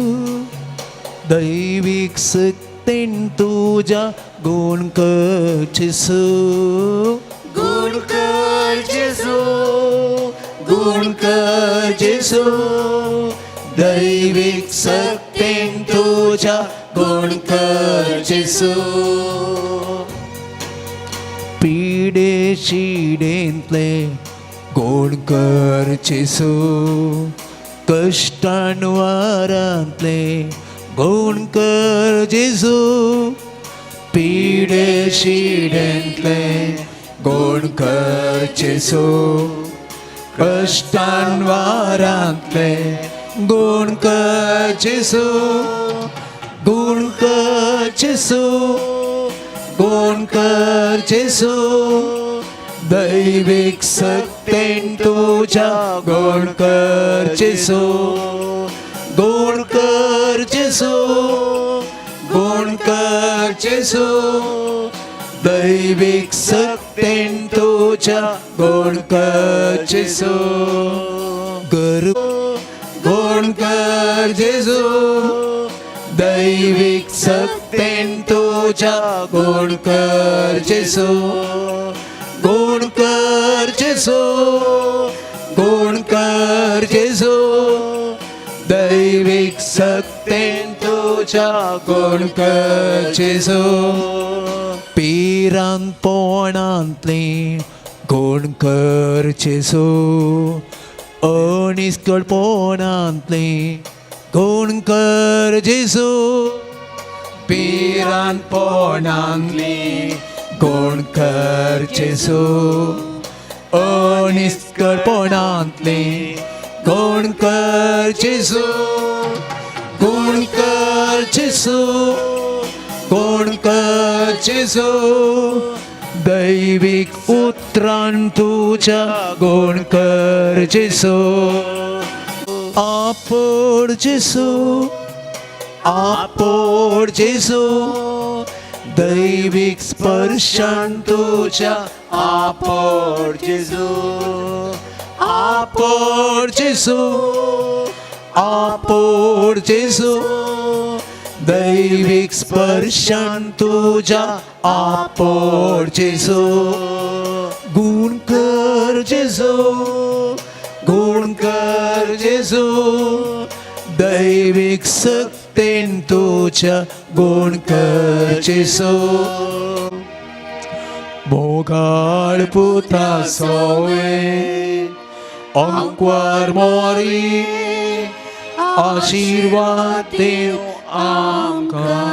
दैवीक सक्तेन तुज्या गुण कर जेसू. गुण कर जेजू, गुण कर जेजू, दैवीक सक्तेन तुज्या गुण कर जेजू. पिडे शिडेंतले गुण कर जेसू, कश्टान वारांतले गुण कर जेसू. पिडे शिडेंतले गुण कर जेसू, कश्टान वारांतले गुण कर जेसू. गुण कर जेसू, गुण कर जेसू, दैवीक सक्तेन तुज्या गुण कर जेसू. गुण कर जेसू, गुण कर जेसू, दैवीक सक्तेन तुज्या गुण कर जेसू. गर गुण कर जेसू, दैवीक सक्तेन तुज्या गुण कर जेसू. गुण कर जेसू, गुण कर जेसू, दैवीक सक्तेन तुज्या गुण कर जेसू. पिरान पोणांतली गुण कर जेसू, अनिस्कळपोणांतली गुण कर जेसू. पिरान पोणांतली गुण कर जेसू, अनिस्कळपोणांतली गुण कर जेसू. गुण कर जेसू, गुण कर जेसू, दैवीक उतरान तुज्या गुण कर जेसू. आपोड जेसू, आपोड जेसू, दैवीक स्पर्शान तुज्या आपोड जेसू. आपोड जेसू, आपोड जेसू, दैवीक स्पर्शान तुज्या आपोड जेसू. गुण कर जेसू, गुण कर जेसू, दैवीक सक्तेन तुज्या गुण कर जेसू. मोगाळ पुता सोवे अंकवार मोरी आशीर्वाद देव आमकां.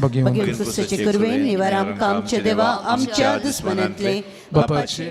भगीन क्रिस्ताचे कुरवेन निवार आमकां आमच्या देवा आमच्या दुस्मनांतले. बापाचे